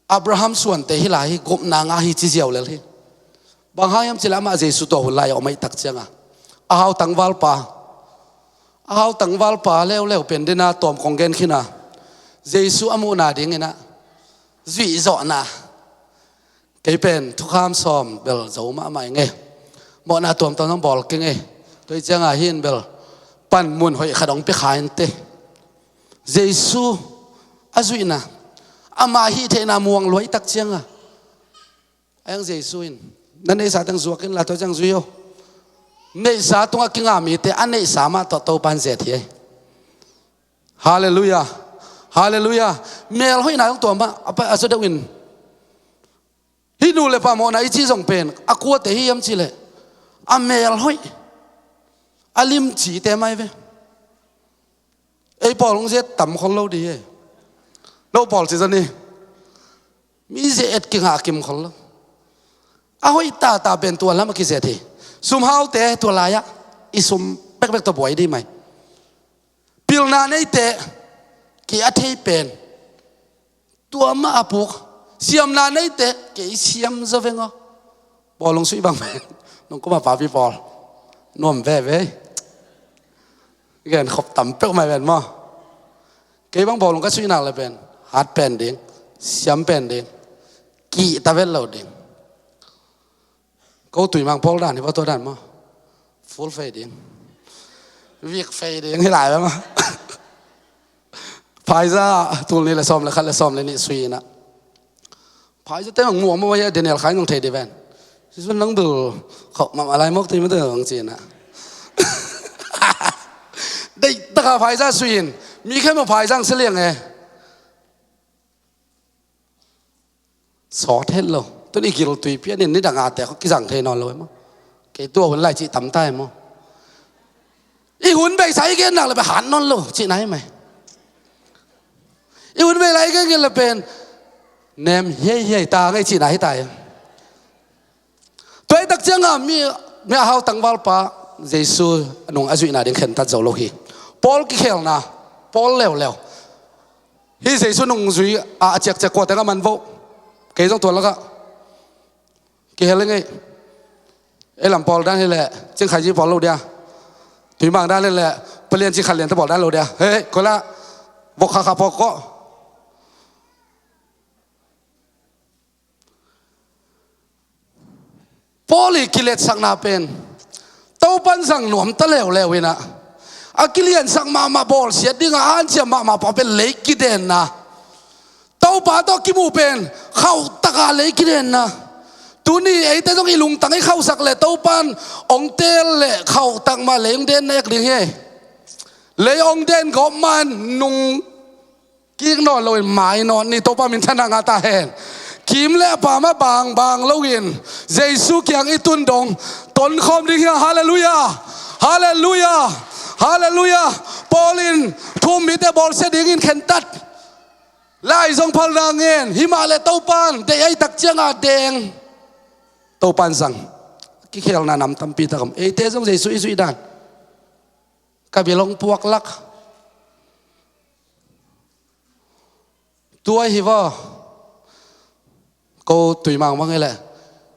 Abraham suante hi lai hi, gupna ngah hi ci ziau lel hi. Bang hang hiam cih leh amah Jesu tua hun lai-ah om ahih tak cianga, a hau tangvalpa, a hau tangvalpa leuleu pen dena tuam kong gen khin a, Jesu a muhna dingin ah zuihzawhna. Kei pen thukham sawm bel zo mahmah ing e. Mawhna tuamtuam zong bawl keng e. Tua hi cianga hih in bel panmun hoih khat hong pia kha inteh. Jesu a zuihna, ama hih theihna muang lua ahih tak cianga, a hiang Jesu in, na neihsa teng zuak inla tua ciang zui o. Neihsa tungah kinga mite a neihsa mah tawh Topa in zet hi. Halleluiah. Halleluiah. Melhoihna zong tua mah a pa, a zaw deuh in. Hih nu le pa mawhna i cih zong pen a kuate hi hiam cih leh, a melhoih, a limcite mah hi ve. Ei pawl hong zet tam khol lo dih hi. No pawl ci zani. Mi zet kingah kim khol lo. A hoih tata pen tua lam a kizet hi. Sumhaute tua lai-ah i sum bekbek tawh buai dih mai. Pilna neite, kei a thei pen tua mah a puk. Siamna neite, kei siam zaw veng aw. Bawlung suih bang pen nong kum a papi pawl nuam veve. Gen khop tam peuhmah ven maw. Kei bang bawlung ka suih nak le pen hat pen ding, siam pen ding, kihta vet lo ding. Ko tuimang pawl dan hi va, tua dan maw. Full fei ding. Vik fei ding hi lai bang a. Phaizah tul nih le sawm le khat le sawm le nih sui inah, phaizah te mang muang maw, hia Daniel khai nong thei di ven. Sisun nang bil khauh mah a lai mawk ti mah te bang ci inah. Deih taka phaizah sui in, mi khen maw phaizah ang si liang e. Sawt het lo. Tun i gil tui pian in ni dang a te kizang thei nawn lo e maw. Kei tua hun lai cih tam ta e maw. I hun bei sa i gen nak le pe han nawn lo cih na hi mai. I hun bei lai i gen gen le pen nem hiai hiai ta ngai cih na hi ta e. Tua i tak cianga mi, mi a hau tangvalpa Jesu nung a zuihna ding khentat zo lo hi. Paul kikhelna, Paul leuleu. Hi Jesu nungzui a, a ciakciak kuate nga man vo. Kei zong tua laka kihel ngei. Ei lam pawl dan hi leh, Cingkhaiji pawl lo dia. Tuimang dan hi leh, Palian Cingkhat Lian te pawl dan lo dia. Hei, kola, vok khakha pawl ko. Paul i kiletsakna pen Topan zang nuam ta leuleu inah, a kiliansak mahmah bawlsiat dingah a hanciam mahmah pa pen lei kidenna. Topa tawh kimuh pen khauhtaka lei kidenna. Tuni eite zong i lungtang i khauhsak le Topan ong teel le khauhtak mah lei ong denna ek ding hi. Lei ong den gawp man nung kik nawn loin mai nawn ni. Topa minthanna ngah ta hen. Kim le a pam a bangbang loin Jesu kiang i tun dong tonkhawm ding hiang. Halleluiah. Halleluiah. Halleluiah. Paul in thu um mite bawlsia dingin khentat. Lai zong phalna ngen himah le Topan deih a i tak cianga deng. Topan zang. Kikhelna nam tampi tak om. Eite zong Jesu i zuih dan ka bil ong puak lak. Tua hi vaw. Ko Tuimang bang hi leh,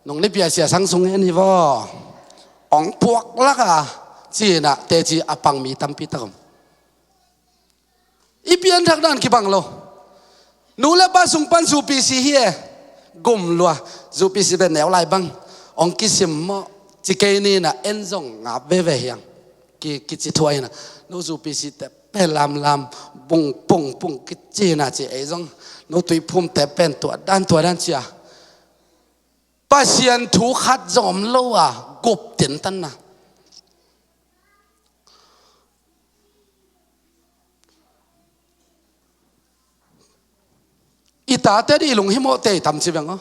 nong ni piasia sang sung hen hi vaw. Ong puak laka ci inah teci a pang mi tampi tak om. I pianthak dan kibang lo. Nu le pa sung pan zupisi hi e. Gum lua. Zupisi pen neu lai bang ong kisim maw. Ci kei ni inah en zong ngap veve hiang. Ki, kici thuah inah, no zupisi te pen lamlam bung pung pung kici inah ci, ei zong no tuiphum te pen tua dan tua dan cia. Pasian thu khat zong om lo a, gup tintanna. I tate di i lunghimawh tei tam ci beng aw.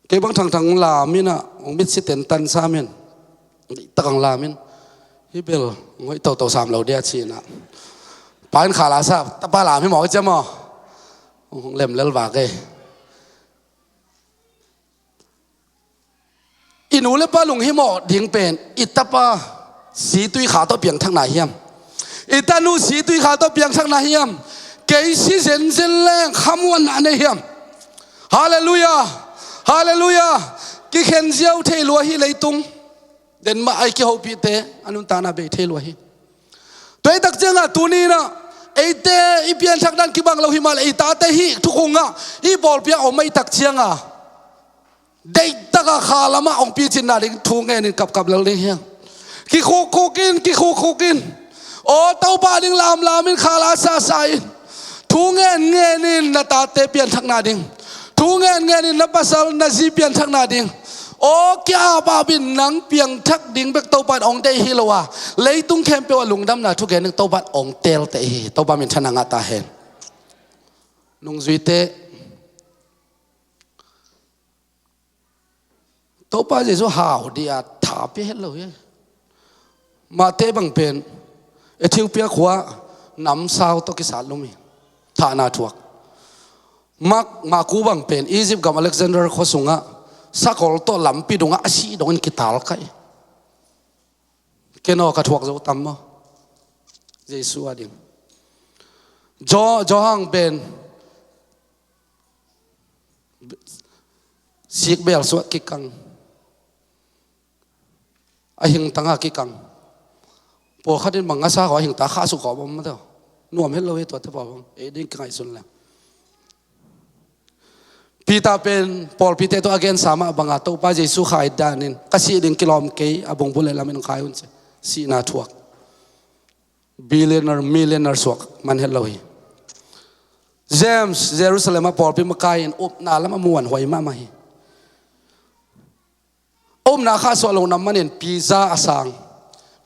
Kei bang thangthang lam inah ong mitsi tentan samin, takang lamin, hi bel ong hoih toto sam lo dia ci inah, pa in khala sa tapa lam hi mawk i ciam aw. Ong lemlel vak ei. I nu le pa lunghimawh ding pen i tapa si tui kha tawh piangthakna hiam? I tanu si tui kha tawh piangthakna hiam? Kei si zenzen leng khamuanna nei hiam? Halleluiah. Halleluiah. Kikhen ziau thei lua hi leitung. Den mah a i kihopihte a nuntakna bei thei lua hi. Tua i tak cianga tuni inah eite i pianthak dan kibang lo himah le i tate hih thukhungah hih pawlpi ah om a i tak cianga deihtaka kha lamah ong picinna ding thu ngenin kapkap lel ding hiang. Kikhukkhuk in, kikhukkhuk in. Aw Topa ding lamlam in, khala sasa in. Thu ngen ngenin na tate pianthakna ding. Thu ngen ngenin na pasal na zi pianthakna ding. Aw kia apap in nang piangthak ding bek Topa in ong deih hi lo a, leitung khempeuh a lungdamna thugen ding Topa in ong teelteh hi. Topa minthanna ngah ta hen. Nungzuite, Topa Jesu hau dia tha pia het lo hi. Mate bang pen Ethiopia khua namsau tawh kisat lum hi. Thahna thuak. Mak, Maku bang pen Egypt gam Alexander khua sungah sakol tawh lampi dungah a sih dongin kitalkaih. Kei naw ka thuak zo tam maw? Jesu a ding. Jo, Johan pen sikbel suah kikang. A hingtanga kikang. Pawlkhat in bang ngasa khaw a hingta khahsuk khaw bawm mataw. Nuam het lo hi tuate pawh bang ei ding kingaihsun leng. Peter pen pawlpite tawh a gensa mah banga Topa Jesu khai danin ka sih ding kilawm kei, a bungbun le lamin hong khai un ci. Sihna thuak. Billionaire, millionaire suak man het lo hi. James, Jerusalem ah pawlpi makai in upna lam a muanhuai mahmah hi. Upna khahsuah lo na manin pizza a sang,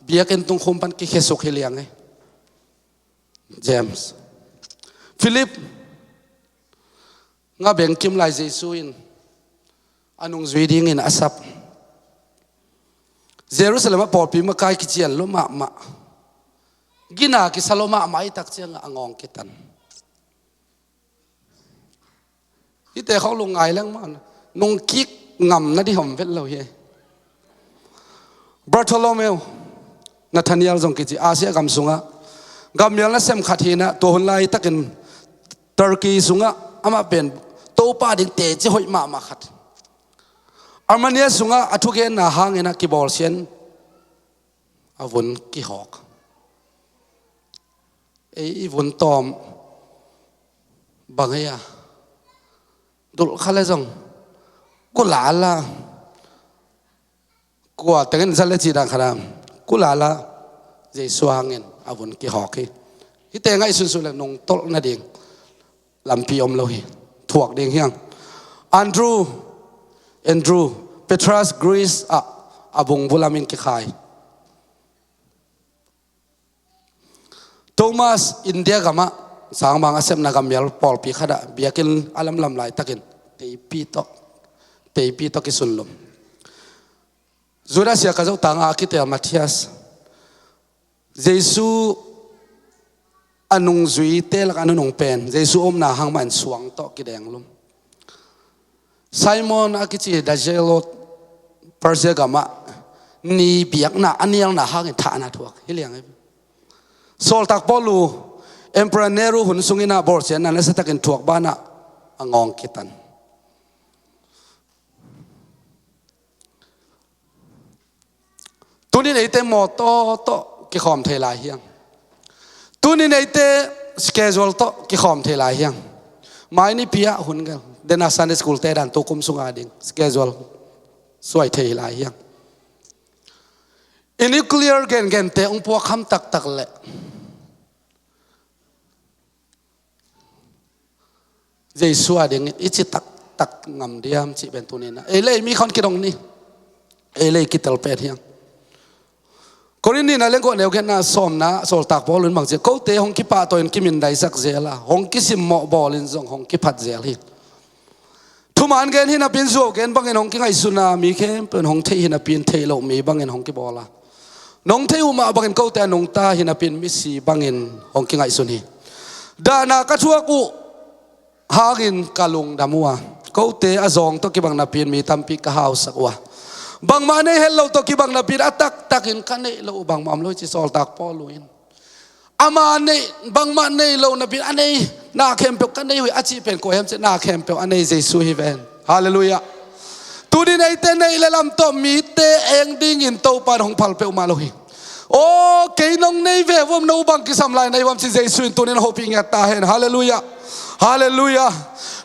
biakinn tungkhum pan kikhesuk hi liang hi. James. Philip, nga bengkim lai Jesu in a nungzui dingin a sap. Jerusalem ah pawlpi makai kician lo mahmah, gina kisa lo mahmah i tak ciangah a ngawng kitan. Hihte khawng lungngai leng mah nungkik ngam na di hom vet lo hi. Bartholomew, Nathaniel zong kici, Asia gam sungah gammial nasem khat hinah, tua hun laitakin Turkey sungah amah pen Topa ding teci hoih mahmah khat. Armenia sungah a thugenna hanginah kibawlsian a vun kihawk. Ei i vun tawm bang hei a dulh kha le zong kulala kua tengin zat le cih dan khat a kulala Jesu hangin a vun kihawk hi. Hihte ngaihsunsun le nungtolh nading lampi om lo hi. Thuak ding hiang. Andrew, Andrew, Petras, Greece ah a bungbu lamin kikhai. Thomas, India gamah sangmang a sepna gammial pawlpi khatah biakinn a lamlam laitakin teipi tawh, teipi tawh kisunlum. Judas Iskariot tanga a kitel Matthias, Jesu a nungzuite lakah a nunung pen Jesu omna hang mahin suang tawh kidenglum. Simon a kici Zealot, Persia gamah ni biakna a nialna hangin thahna thuak hi liang hi. Sawltak Paulu, Emperor Nero hun sungin ah bawlsiatna nasatakin thuak banah a ngawng kitan. Tunin eite mawtaw tawh kikhawm thei lai hiang. Tunin eite schedule tawh kikhawm thei lai hiang. Mai nipi ah hun gel dena Sunday school te dan tukum sunga ding schedule suai thei lai hiang. I nuclear gengente ong puak kham taktak leh Jesu a dingin i ci taktak ngam diam cih pen tuninah ei le ei mi khawng kidong ni. Ei le ei kitel pen hiang. Korin nihna lengkuah neu giatna sawmna sawltak Paul in bang ci, kote hong kipahtawi in kimindaisak zel a, hong kisimmawh bawlin zong hong kiphat zel hi. Thuman gen hi napin zuau gen bangin hong kingaihsun a, mi khempeuh in hong theih hi napin theih loh mi bangin hong kibawl a, nong theih uh mah bangin kote a nungta hi napin misi bangin hong kingaihsun hi. Dahna ka thuak uh hangin ka lungdam uh a, kote a zawng tawh kibang napin mi tampi ka hausak uh a, bangmah nei het lo tawh kibang napin a taktakin ka neih loh uh bangmah om lo hi ci sawltak Paul uh in. Ama neih, bangmah nei lo napin a nei na khempeuh ka nei uh hi a cih pen kua hiam cih na khempeuh a nei Jesu hi ven. Halleluiah. Tunin eite neih le lam tawh mite eng dingin Topa in hong phal peuhmah lo hi. Aw, kei nong nei ve vuam, no bang kisam lai na hi vuam ci Jesu in tunin a hopih ngiat ta hen. Halleluiah. Halleluiah.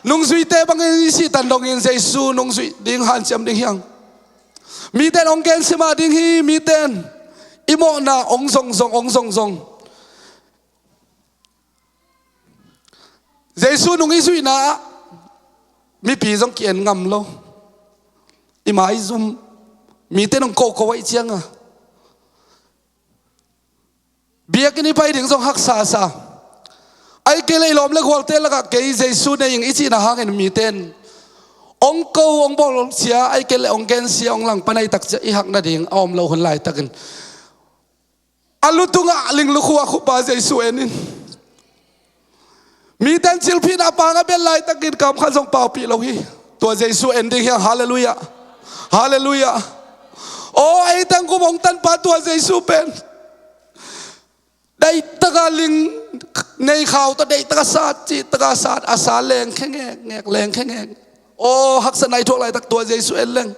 Nungzuite bangin i sihtan dongin Jesu nungzuih ding hanciam ding hiang. Mite in hong gensia mah ding hi, mite in i mawhna hong zongzong, hong zongzong. Jesu nung i zuihna ah mipi zong ki-en ngam lo. I maizum, mite in hong kohkoh ahih cianga biakinn i pai ding zong haksa sa. Ahih kei leh i lawm le gualte lakah kei Jesu nei ing i cihna hangin mite in hong ko, hong bawlsia, ahih kei leh hong gensia, hong langpan ahih tak ciang i hak nading a om lo hun laitakin a lu tungah linglukhu a khupa Jesu en in. Mite in cilphihna pang a bel laitakin kam khat zong paupih lo hi. Tua Jesu en ding hiang. Halleluiah. Halleluiah. Aw, ei tangkum hong tanpa tua Jesu pen deihtaka ling nei khau tawh deihtaka sat, cihtaka sat, a sa leng khengek ngek, leng khengek. Aw, haksatna i thuak laitak tua Jesu en leng.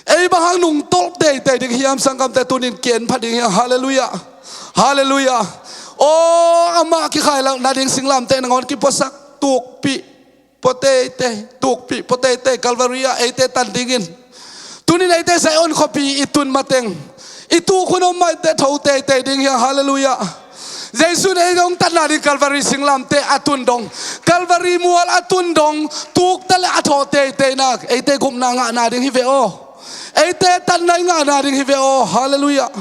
Ei bang hang nungtolh teitei ding hiam sanggamte, tunin ki-en pha ding hiam. Halleluiah. Halleluiah. Aw, amah kikhai lo nading singlamteh nangawn kipuasak tukpih pua teitei, tukpih pua teitei Calvary ah eite tan dingin. Tunin eite Zion khuapi i tun mateng i tuk hun om mah eite tho teitei ding hiam. Halleluiah. Jesu in ei hong tatna ding Calvary singlamteh a tun dong, Calvary mual a tun dong, tukte le a thawh teitei nak eite gupna ngahna ding hi ve aw. Eite tatna i ngahna ding hi ve aw. Halleluiah.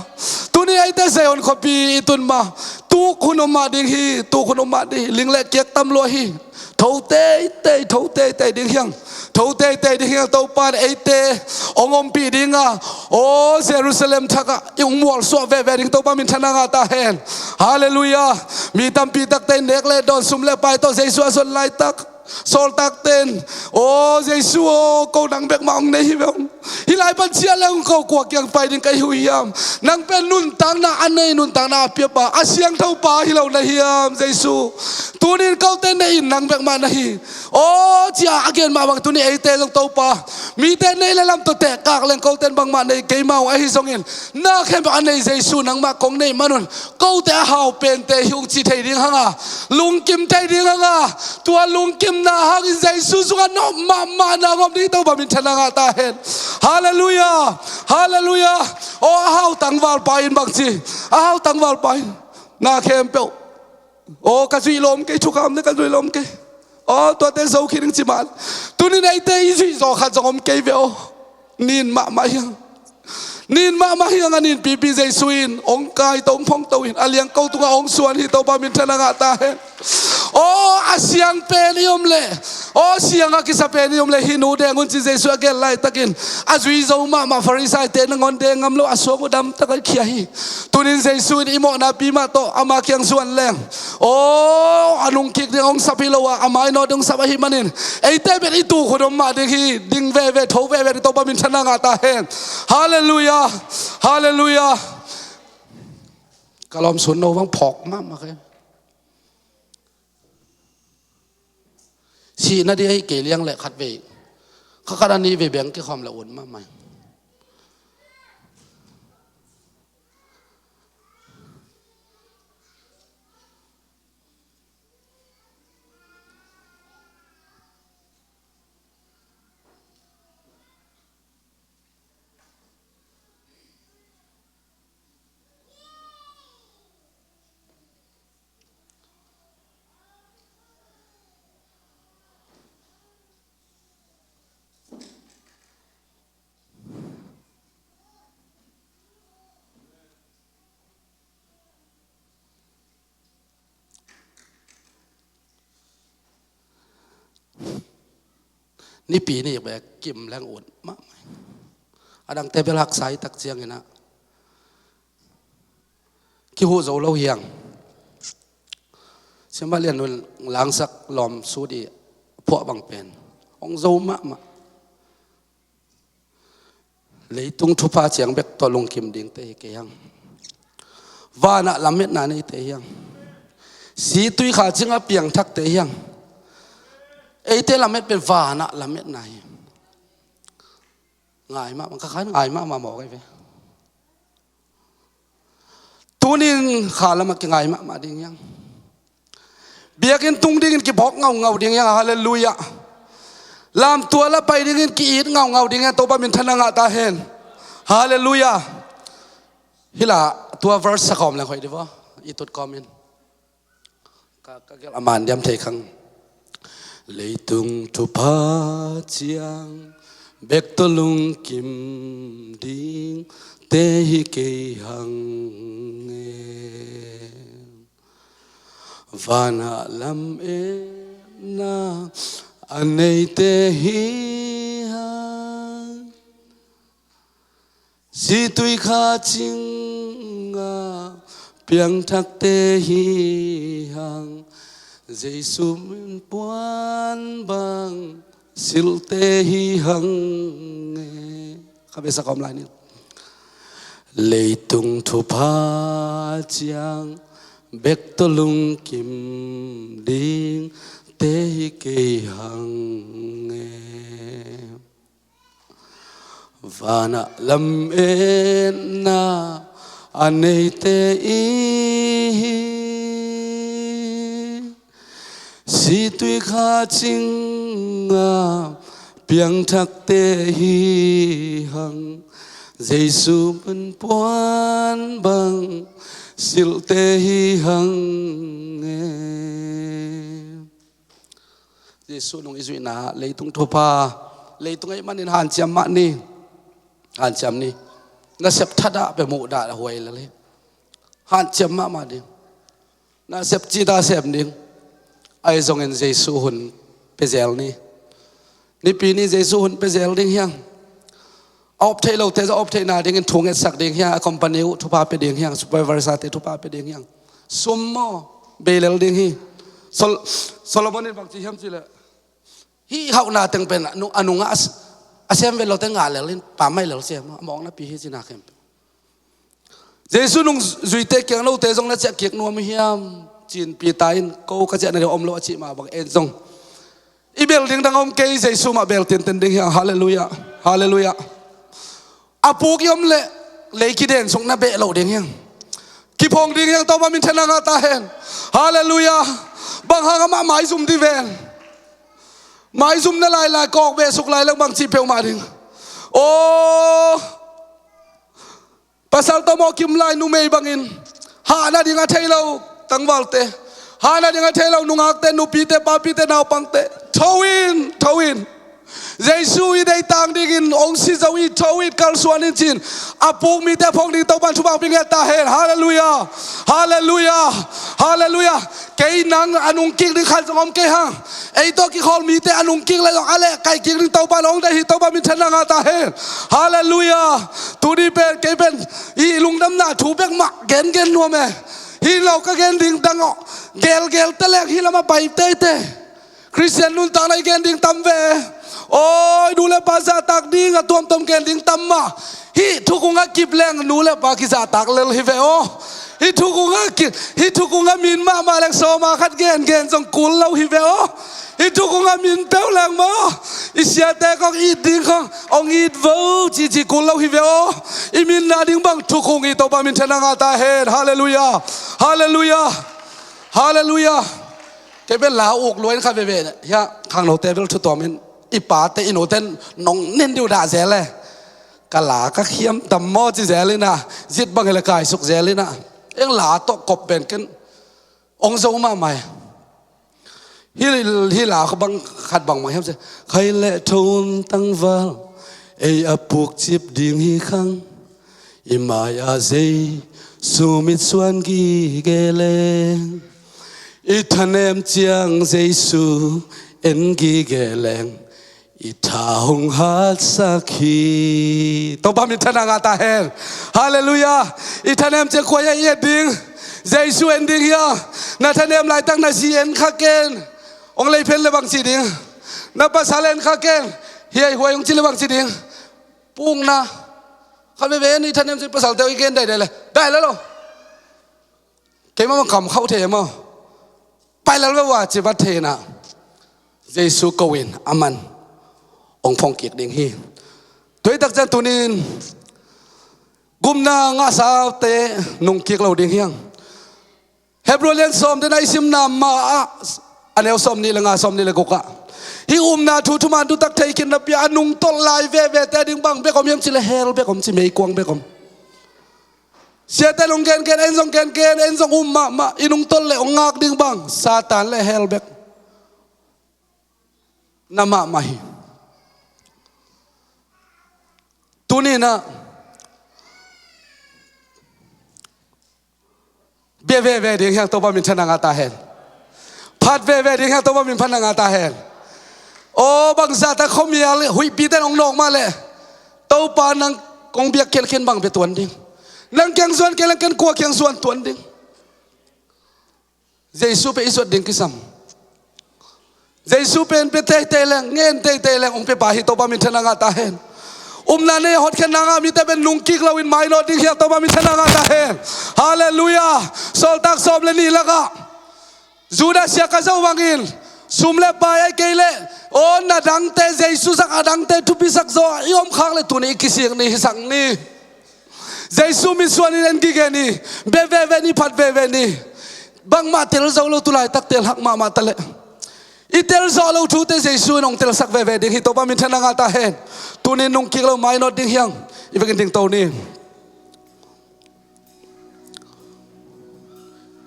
Tuni eite Zion khuapi i tun ma, tuk hun om mah ding hi. Tuk hun om mah ding hi. Ling le kiak tam lua hi. Tho teitei, tho teitei ding hiang. Tho teitei ding hiang. Topa in eite hong ompih ding a, aw Jerusalem thak ah i hong mualsuah veve ding Topa minthanna ngah ta hen. Halleluiah. Mi tampi takte in nek le dawn, sum le pai tawh Jesu a zon laitak, sawltakte in, aw Jesu aw, ko nang bek mah hong nei hi ve hong. Hih lai pan ciah leng ko kua kiang pai ding ka hi uh hiam? Nang pen nuntakna a nei, nuntakna a piapa, a siangtho pa hi lo na hiam Jesu? Tuni in kote nei in nang bek mah na hi. Aw ci-a a gen mah bang tuni eite zong Topa, mite nei le lam tawh tehkak leng kote in bangmah nei kei mah uh ahi zongin, na khempeuh a nei Jesu nangmah kong neih manun kote a hau pente hi ung ci thei ding hang a, lungkim thei ding hang a, tua lungkimna hangin Jesu sungah nop mahmahna hong om ding Topa minthanna ngah ta hen. Halleluiah. Halleluiah. Aw a hau tangvalpa in bang ci? A hau tangvalpa in na khempeuh, aw ka zuih lawm kei, thukham ne ka zuih lawm kei. Aw tuate zo khit ding ci mah. Tuni in eite i zuih zawh khat zong om kei ve aw. Nin mahmah hiang. Nin mahmah hiang a, nin pipi Jesu in hong kaito, hong phongto in a liangko tungah hong suan hi Topa minthanna ngah ta hen. Aw a siang pen i om leh, aw siang a kisa pen i om leh hih nu deng un ci Jesu a gen laitakin a zui zo mahmah Farisaite nangawn deng ngam lo, a suang uh damtak a khia hi. Tunin Jesu in i mawhna pi mah tawh ama kiang zuan leng, aw a nungkik ding hong sap hi lo a, a mainawt ding hong sap ahih manin eite pen i tuk hun om mah ding hi. Ding veve, tho veve ding Topa minthanna ngah ta hen. Halleluiah. Halleluiah. Ka lawmsun no bang phawk mahmah kei. Sihna ding ahi kei liang le khat vei, kha khat a nih vei beng kikhawm le ut mahmah. Nipi nih bek kim leng ut mahmah. A dangte bel haksa hi tak ciangin ah kihuh zo lo hiang. Siamah Lian Nun Langsak lawm sut i phuah bang pen hong zo mahmah. Leitung thupha ciang bek tawh lungkim dingte hi kei hiang. Vanah lametna neite hiang. Situikha cingah piangthakte hiang. Eite lamet pen vanah lametna hi. Ngai mahmah, ka khan ngai mahmah mawk ahi ve. Tunin kha lamah kingai mahmah ding hiang. Biakinn tung dingin kibawk ngaungau ding hiang. Halleluiah. Lamtual a pai dingin ki-it ngaungau ding hiang. Topa minthanna ngah ta hen. Halleluiah. Hi la, tua verse sa kawm leng hoih dih vaw. I tut kawmin. Ka, ka gelh a man diam thei khang. Leitung thupha ciang bek tawh lungkim dingte hi kei hang e. Vanah lametna a neite hi hang. Situikha cingah piangthakte hi hang. Jesu min puan bang silte hi hang e. Kha besa kawm lai ni. Leitung thupha ciang bek tawh lungkim dingte hi kei hang e. Vanah lametna a neite i hi. Situikha cingah piangthakte hi hang. Jesu min puan bang Silhte hi hang e. Jesuh nung i zuihna leitung thupha, leitung ahih manin hanciam mah ni. Hanciam ni. Nasep thadah pia muhdah huai lel hi. Hanciam mahmah ding. Nasep cita sem ding. Ahi zongin Jesuh hun pia zel ni. Nipi ni Jesuh hun pia zel ding hiang. A op theih lote zong a op theihna dingin thu ngetsak ding hiang. A company uh thupha pia ding hiang. Supervisor te thupha pia ding hiang. Sum maw, bei lel ding hi. Sol- Solomon in bangci hiam cileh, hih hauhna teng pen a nung- a nungah a s- a sem vet lote ngah lel in pammaih lel sem a mawkna pi hi cina khempeuh. Jesuh nung zuite kiang note zong na ciah kik nuam uh hiam? Cin Peter in ko ka ciahna ding om lo a cih mah bang en zong i bel ding dang om kei, Jesuh mah bel tinten ding hiang. Halleluiah. Halleluiah. A puk i om leh lei kiden suk na beh loh ding hiang. Kiphong ding hiang, Topa minthanna ngah ta hen. Halleluiah. Bang hang amah maizum dih ven. Maizum na lailai kawk beh suk lai leng bang cih peuhmah ding. Aw, pasal tawh mawh kim lai numei bangin hahna ding a thei lo tangvalte, hahna ding a thei lo nungakte, nupite, papite, naupangte, tho in, tho in. Jesuh i deitang dingin hong si zo i tho in, kalsuan in cin. A puk mite a phong ding Topan thupha hong pia ngiat ta hen. Halleluiah. Halleluiah. Halleluiah. Kei nang a nungkik ding khat zong om kei hang. Ei tawh kikhawl mite a nungkik leh zong a lehkaih kik ding Topan hong deih hi. Topa minthanna ngah ta hen. Halleluiah. Tuni pen kei pen i lungdamna thu bek mah gengen nuam e. Hi lo ka gen ding dang aw. Gelgel ta leng hi lamah pai teitei. Khristian nuntakna i gen ding tam ve. Aw, i nu le pa zahtak ding a tuamtuam gen ding tam mah. Hih thukhung a kip leng nu le pa kizahtak lel hi ve aw. Hih thukhung a kip, hih thukhung a min mahmah leng sawma khat gengen zong kul lo hi ve aw. Hih thukhung a min peuh leng maw, i siate kong it ding khong hong it vo cici kul lo hi ve aw. I minna ding bang thukhung hi. Topa minthanna ngah ta hen. Halleluiah. Halleluiah. Halleluiah. Kei pen la uk lua in kha veve hiah khangnote bel thu tuamin i pate i nute nong nen diu dah zel e. Ka la ka khiam tam maw ci zel inah, zit bang hi le kaisuk zel inah, eng la tawh kop pen ken ong zo mahmah e. Hi, hi la kha bang khat bang mah hiam ci, khai le thon tangval ei a puk cip ding hi khang. I mai-ah Jesu mitsuan gige leng, i thanem ciang Jesu en gige leng, i tha hong hatsak hi. Topa minthanna ngah ta hen. Halleluiah. I thanem ciang kua hiam i et ding? Jesu en ding hiam? Na thanem laitak na zi en kha ken. Hong lei phen le bang ci ding? Na pasal en kha ken. Hiai huai hong ci le bang ci ding? Pukna. Kha veve ni thanem ci pasalte i gen daidai le. Dai le lo. Keimah mah kam khauh thei maw. Pai lal ve ua ci vat thei inah. Jesu ko in aman hong phong kik ding hi. Tuitak ciang tunin gupna ngahsate nungkik lo ding hiang. Hebru lian sawm dena i simna mah ah, a neu sawm nih le nga, sawm nih le guk ah, hih upna thu thuman thutak thei khin napi a nungtolh lai vevete ding bang bek om hiam ci le hell bek om ci, meikuang bek om. Siate nong gengen, en zong gengen, en zong um mahmah, i nungtolh le hong ngak ding bang Satan le hell bek na mahmah hi. Tuninah bia veve ding hiang, Topa minthanna ngah ta hen. Phat veve ding hiang, Topa minthanna ngah ta hen. Aw, bangzahta khuamial huihpite nong nawk mah leh Topa nang kong biak khialkhian bang bia tuan ding. Nang kiang zuan kei leng ken kua kiang zuan tuan ding. Jesu pen i zuat ding kisam. Jesu pen pia teitei leng, ngen teitei leng hong pia pa hi, Topa minthanna ngah ta hen. Upna nei a hotkhiatna ngah mite pen nungkik loin mainawt ding hiang, Topa minthanna ngah ta hen. Halleluiah. Sawltak sawm le nih lakah Judas Iskariot bangin sum le pai a kei leh aw, na dangte, Jesu zak a dangte thupisak zaw i om khak le tuni i kisik ni, hisak ni. Jesu mitsuan in en gige ni, bia veve ni, phat veve ni. Bangmah tel zo lo, tulaitak tel hak mahmah ta leh. I tel zawh lo thute Jesu in hong telsak veve ding hi, Topa minthanna ngah ta hen. Tunin nungkik lo mainawt ding hiang. I vekin dingto ni.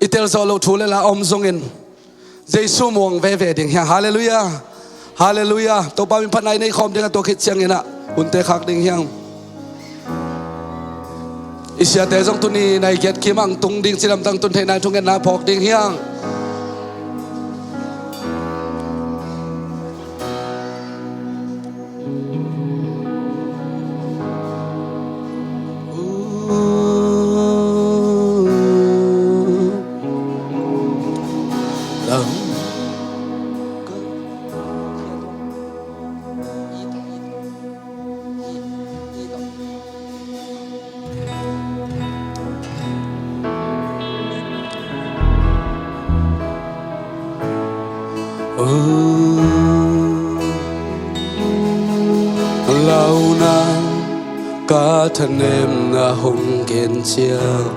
Tel zawh loh thu le la om zongin Jesu muang veve ding hi hang. Halleluiah. Halleluiah. Topa min phatna i nei khawm ding a, tua khit ciangin ah hunte khak ding hi hang. I siate zong tuni nai giat kim ang tung ding, ci lamdang tun theihna i thungetna phawk ding hi hang. Launa ka thanemna hong gen ciang,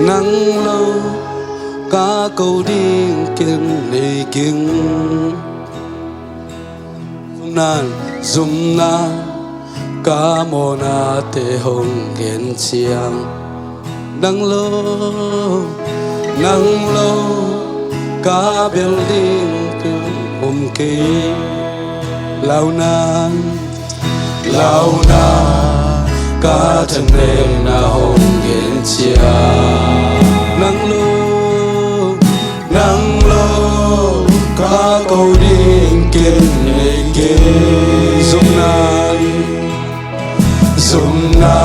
nang lo ka ko ding ken nei king. Zumna, zumna ka mawhnate hong gen ciang, nang lo, nang lo ka bel ding ken om kei. Launa, launa ka thanemna hong gen ciang, nang lo, nang lo ka ko ding ken nei kei. Zumna, zumna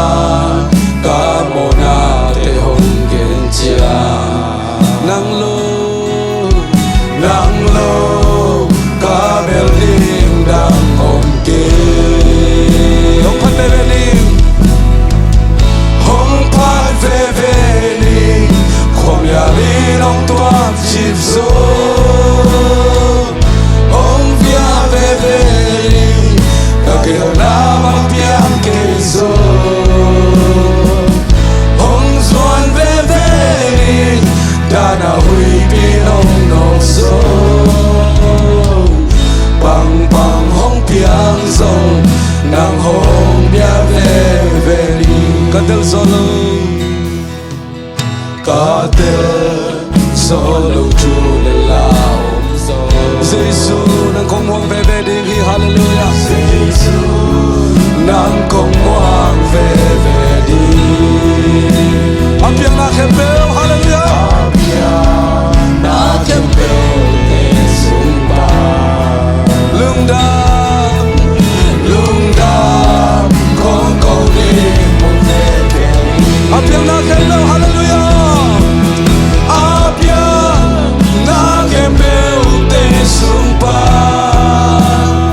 ka mawhnate hong gen ciang, nang lo, nang lo ka bel ding dang om kei. Hong phat veve ning. Hong phat veve ning. Khuamial in hong tuam cip zo. Hong via veve ning. Ka gelna bang piang kei zo. Hong zuan veve ning. Dan a huipi nong nong zo. Pangpang hong piang zong nang hong bia veve ning. Ka tel zo lo. Ka tel zo lo thu le la om zo. Jesu nang kong muang veve ding hi. Halleluiah. Jesu nang kong muang veve ding. A piang na khempeuh. Halleluiah. A piang na khempeuh te sung pan. Lungdam, lungdam kong ko ding mun te kei. A piang na khempeuh. Halleluiah. A piang na khempeuh te sung pan.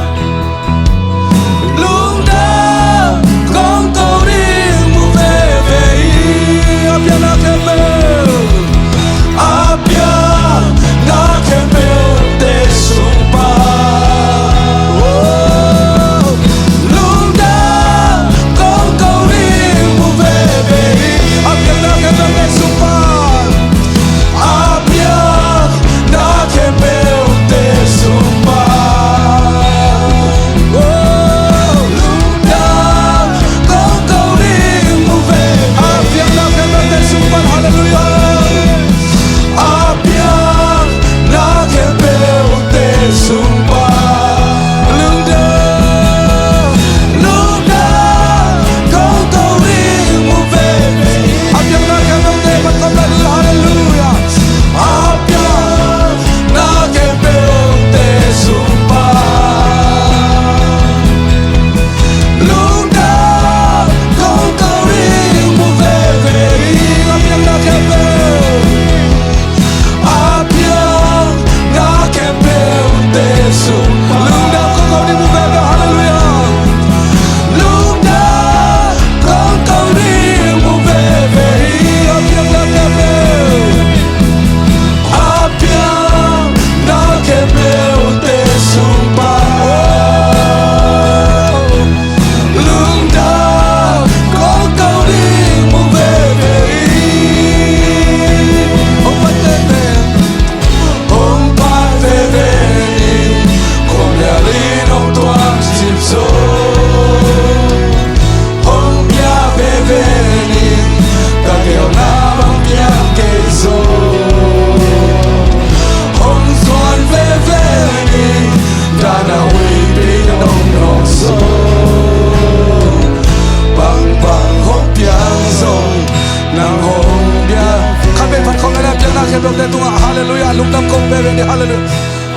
Halleluiah.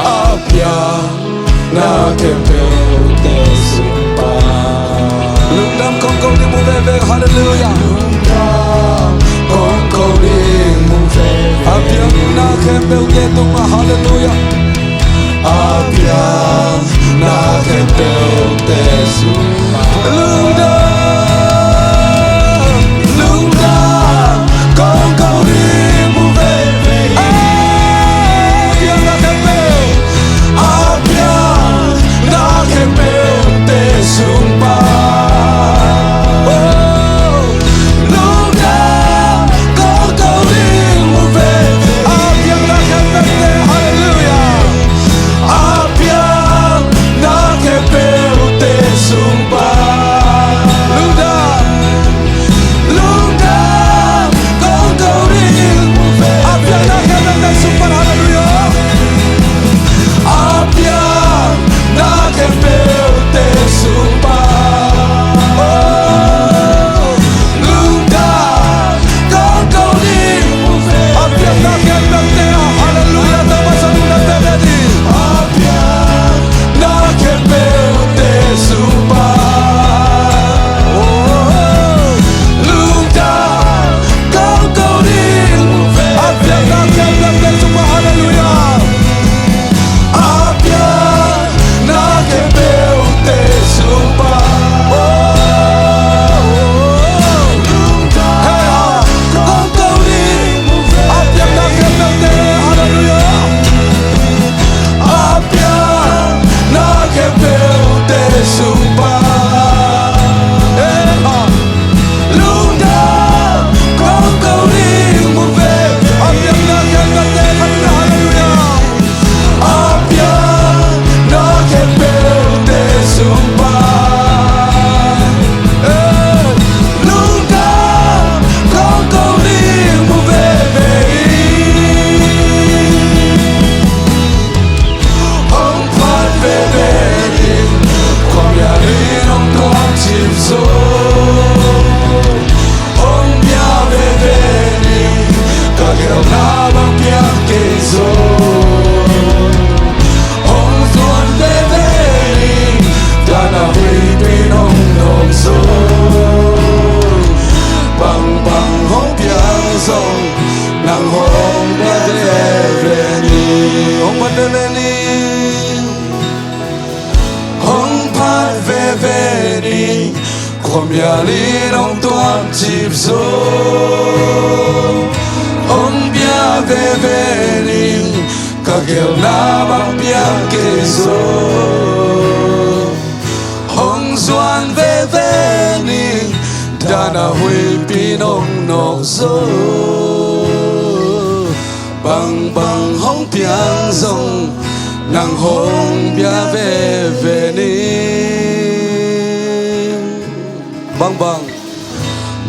A piang na khempeuhte sung pan. Lungdam kong ko ding mu veve. Halleluiah. Lungdam kong ko ding mu veve. A piang na khempeuhte tungah. Halleluiah. A piang na khempeuhte sung pan. Lungdam, lungdam kong ko ding mu veve. A piang na khempeuh, a piang na khempeuhte sung pan. Oh, lungdam kong ko ding mu veve. A piang na khempeuhte, halleluiah. A piang na khempeuhte sung pan. Lungdam, lungdam kong ko ding mu veve. A piang na khempeuhte sung pan, halleluiah. A piang na khempeuhte sung pan. Oh, lungdam kong ko ding mu veve. A piang na khempeuhte, halleluiah, Topa sung lungdam veve ni. A piang na khempeuhte sung pan. Oh, lungdam kong ko ding mu veve. A piang na khempeuhte sung pan, halleluiah. A piang na khempeuhte sung pan. Oh, lungdam kong ko ding mu veve. A piang na khempeuhte, halleluiah. A piang na khempeuhte sung pan. Eh, ah. Lungdam kong ko ding mu veve. A piang na khempeuhte, halleluiah. A piang na khempeuhte sung pan. Eh, lungdam kong ko ding mu veve. Hong phat veve ni, khuamial in hong tuamcip zo. Hong bia veve ni, ka geelna bang piang kei zo. Hong zuan veve ni, dan a huipi nong nong zo. Bangbang hong piang zong, nang hong bia veve ni. Hong phat veve ni. Hong phat veve ni, khuamial in hong tuamcip zo. Hong bia veve ni, ka geelna bang piang kei zo. Hong zuan veve ni, dan a huipi nong nong zo. Bangbang hong piang zong, nang hong bia veve ni. Bangbang,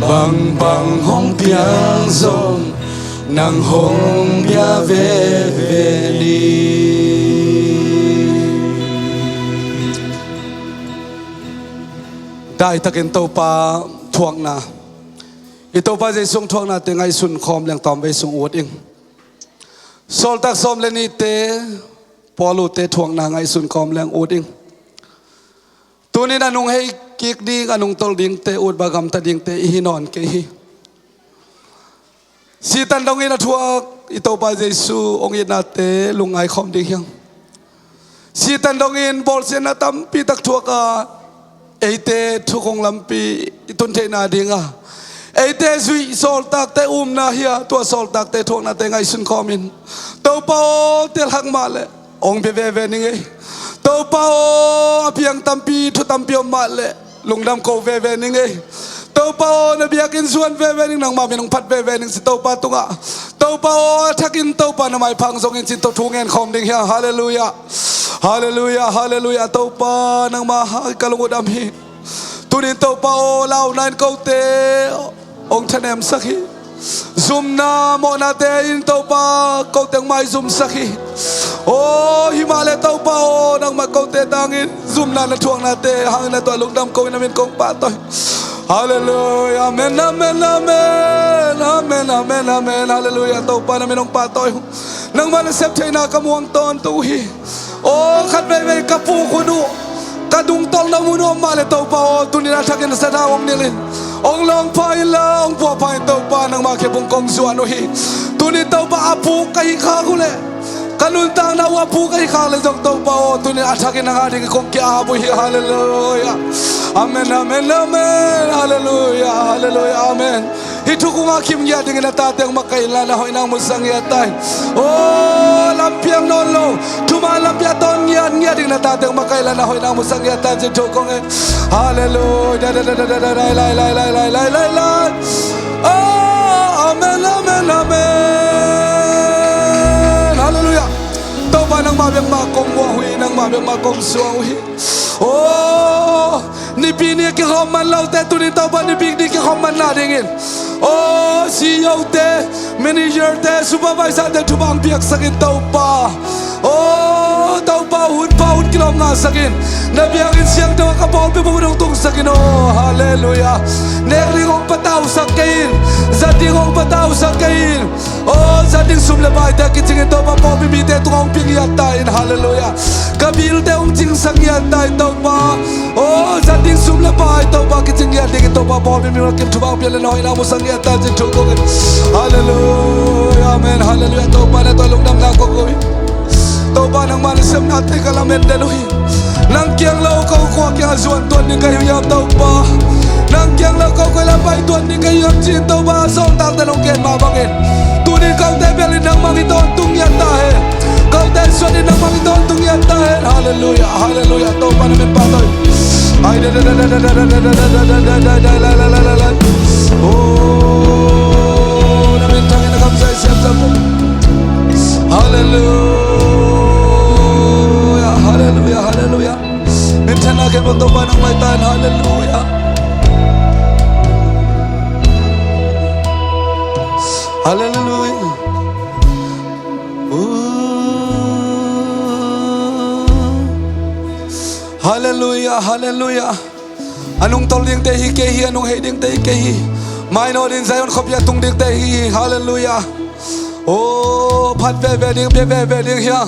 bangbang hong piang zong, nang hong bia veve ni. Daitakin Topa thuakna, i Topa Jesu thuaknate ngaihsun khawm leng tawmvei sung ut ing. Sawltak sawm le nihte, Paul ute thuakna ngaihsun khawm leng ut ing. Tunin a nung hei kik ding, a nung tol dingte, ut ba gamta dingte i hi nawn kei hi. Sitan dongin a thuak i Topa Jesu hong itnate lungngai khawm ding hiang. Sitan dongin bawlsiatna tampi tak thuak a, eite thukhong lampi i tun theihna dinga eite zuih sawltakte umna hi a, tua sawltakte thuaknate ngaihsun khawmin, Topa aw, telhak mah leh hong bia veve ning ei. Topa aw, a piang tampi, thu tampi om mah leh lungdam ko veve ning ei. Topa aw, na biakinn zuan veve ning, nangmah min hong phat veve ning ci Topa tungah. Topa aw, a thakin Topa na maipha hong zongin ci, tua thu ngen khawm ding hiang. Halleluiah. Halleluiah, halleluiah. Topa nangmah hang ka lung uh dam hi. Tunin Topa aw, launa in kote hong thanemsak hi. Zumna mawhnate in Topa kote hong maizumsak hi. Aw, himahleh Topa aw, nangmah kote tangin zumna na thuaknate hangin na tua lungdam ko in, na min kong pahtawi. Halleluiah. Amen, amen, amen. Amen, amen, amen. Halleluiah. Topa na min hong pahtawi. nangmah nasep theihna ka muang tawntung uh hi. Aw, khat veivei ka puk hun uh, ka dungtolhna mun uh om mah le Topa aw, tuni-in a thakin sathau hong nilh in, hong lawngpha inla hong puahpha in Topa, nangmah kiang kong zuan uh hi. Tuni-in Topa a puk ka hih khak uh leh, ka nuntakna uh a puk ka hih khak leh zong Topa aw, tuni-in a thakin nang a dingin kong ki-ap uh hi. Halleluiah. Amen, amen, amen. Halleluiah, halleluiah, amen. Hih thukhun a kim ngiat dingin na tate hong makaih inla, na hoihna hong musak ngiat ta in. Aw, lampiang nawn lo, thuman lampi a tawn ngiat ngiat dingin na tate hong makaih inla, na hoihna hong musak ngiat ta in, ci thu kong ngen. Halleluiah. Lai, lai, lai. Aw, amen, amen, amen. Halleluiah. Topa nangmah bek mah kong muang uh hi, nangmah bek mah kong suang uh hi. Aw, Nipi ni a kikhawm man lote tuni-in Topa Nipi ni kikhawm man nadingin, aw, C E O te, manager te, supervisor te thupha hong piaksak in Topa. Aw Topa, hun pha hun kilawm ngahsak in. Na biakinn siangtho ah ka pawlpi bup hong tungsak in aw. Halleluiah. Nek ding hong patausak kei in. Zat ding hong patausak kei in. Aw, zat ding sum le paite kicing in Topa, pawlpi mite tungah hong pia ngiat ta in. Halleluiah. Ka bilte hong cingsak ngiat ta in Topa. Aw, zat ding sum le pai Topa kicing ngiat dingin Topa, pawlpi mi mah kim thupha hong pia le na hoihna hong musak ngiat ta in, ci thu kong ngen. Halleluiah. Amen. Halleluiah. Topa na tawh lungdamna kong ko hi. Topa nangmah nasepnate ka lamen den uh hi. Nang kiang lo ko kua kiang a zuan tuan ding ka hi uh hiam Topa? Nang kiang lo ko kua lam pai tuan ding ka hi uh hiam ci-in Topa a sawltakte hong gen mah bangin, tuni-in kote bel in nangmah hong tawntung ngiat ta hen. Kote suan in nangmah hong tawntung ngiat ta hen. Halleluiah, halleluiah. Topa na min pahtawi. Ai, da, da, da. Oh, na min thangin na kamsai siamsam. Halleluiah, halleluiah, halleluiah. Minthanna khempeuh Topa nang maitai in. Halleluiah. Halleluiah. Uh. Halleluiah, halleluiah. A nungtolh dingte hi kei hi, a nunghei dingte hi kei hi. Mainawt in Zion khuapi a tung dingte hi. Halleluiah. Oh, phat veve ding, pia veve ding hi a.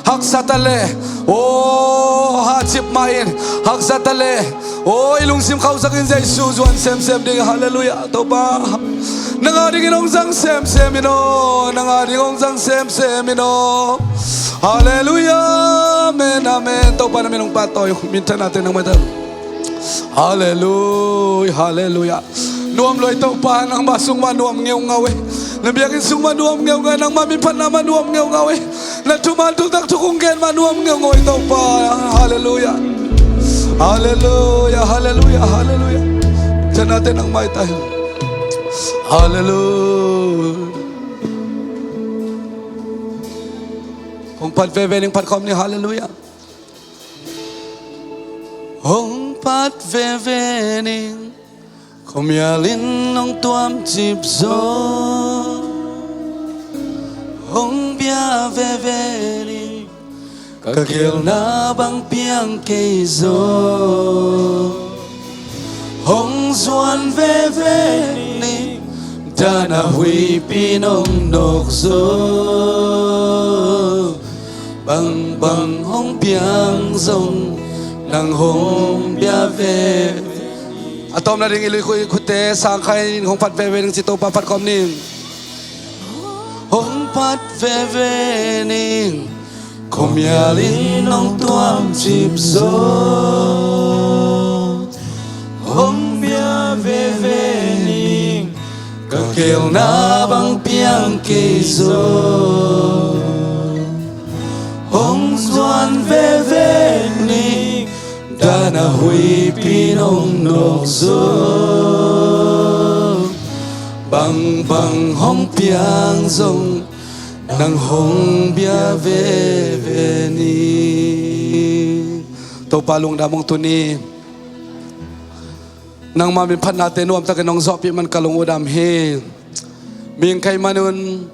Haksa ta leh, aw, hahcip mah in, haksa ta leh, aw, i lungsim khauhsak in Jesu zuan semsem ding. Halleluiah. Topa nang a dingin hong zang semsem in aw, nang a dingin hong zang semsem in aw. Halleluiah. Amen, amen. Topa na min hong pahtawi. Minthanna te nang maitai. Halleluiah, halleluiah. Nuam lua hi Topa, nangmah sung mah nuam ngeungau hi. Na biakinn sung mah nuam ngeungau hi, nangmah minphatna mah nuam ngeungau hi. Na thuman thutak thukhun gen mah nuam ngeungau hi Topa. Halleluiah. Halleluiah, halleluiah, halleluiah. Minthanna te nang maitai. Halleluiah. Kong phat veve ning, phat khawm ning. Halleluiah. Hong phat veve ning, khuamial in hong tuamcip zaw. Hong bia veve ning, ka gelna bang piang kei zaw. Hong zuan veve ning, dan a huipi in hong nawk zaw. Bangbang hong piang zong nang hong bia veve. A tawpna ding i luikhuite sangkhai-in hong phat veve ning ci, Topa phat khawm ning. Hong phat veve ning, khuamial in hong tuamcip zaw. Hong bia veve ning, ka gelna bang piang kei zaw. Hong zuan veve ning, dan a huipi in hong nawk zaw. Bangbang hong piang zong nang hong bia veve ning. Topa lungdam ung. Tuni nangma minphatnate nuamtakin hong zawhpih man ka lung uh dam hi. Mihing ka hih manun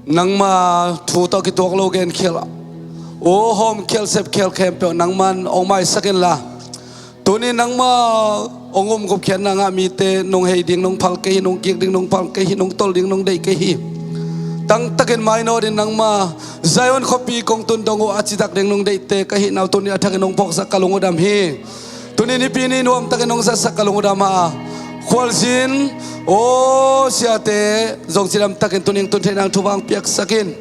nangma thu tawh kituak lo genkhial, aw hawmkhial sepkhial khempeuh nangman hong maisak inla, tuni nangma hong umgupkhiatna ngah mite nong hei ding nong phal kei hi, nong kik ding nong phal kei hi, nong tolh ding nong deih kei hi. Tangtakin mainawt in nangma Zion khuapi kong tun dong uh a citak ding nong deihte ka hih nau tuni a thakin nong phawksak ka lungdam hi. Tuni nipi ni nuamtakin nong zatsak ka lungdam a, khualzin, aw siate zong cidamtakin tuni tun theih nang thupha piaksak in.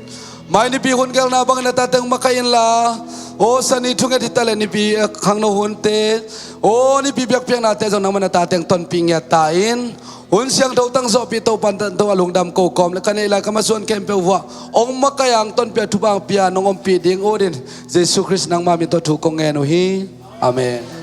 Mai nipi hun gelna bangin a tate hong makaih inla, aw sani thunget hi taleh nipi khangno hunte, aw nipi biakpiaknate zong nangman a tate hong tonpih ngiat ta in. Hun siangtho tang zawhpih Topan tanto a lungdam ko kawm le ka neih lai ka masuan khempeuh vuah hong makaih a hong tonpih a thupha hong pia nong ompih ding ut in Jesu Khrist nangma min tawh thu kong ngen uh hi. Amen.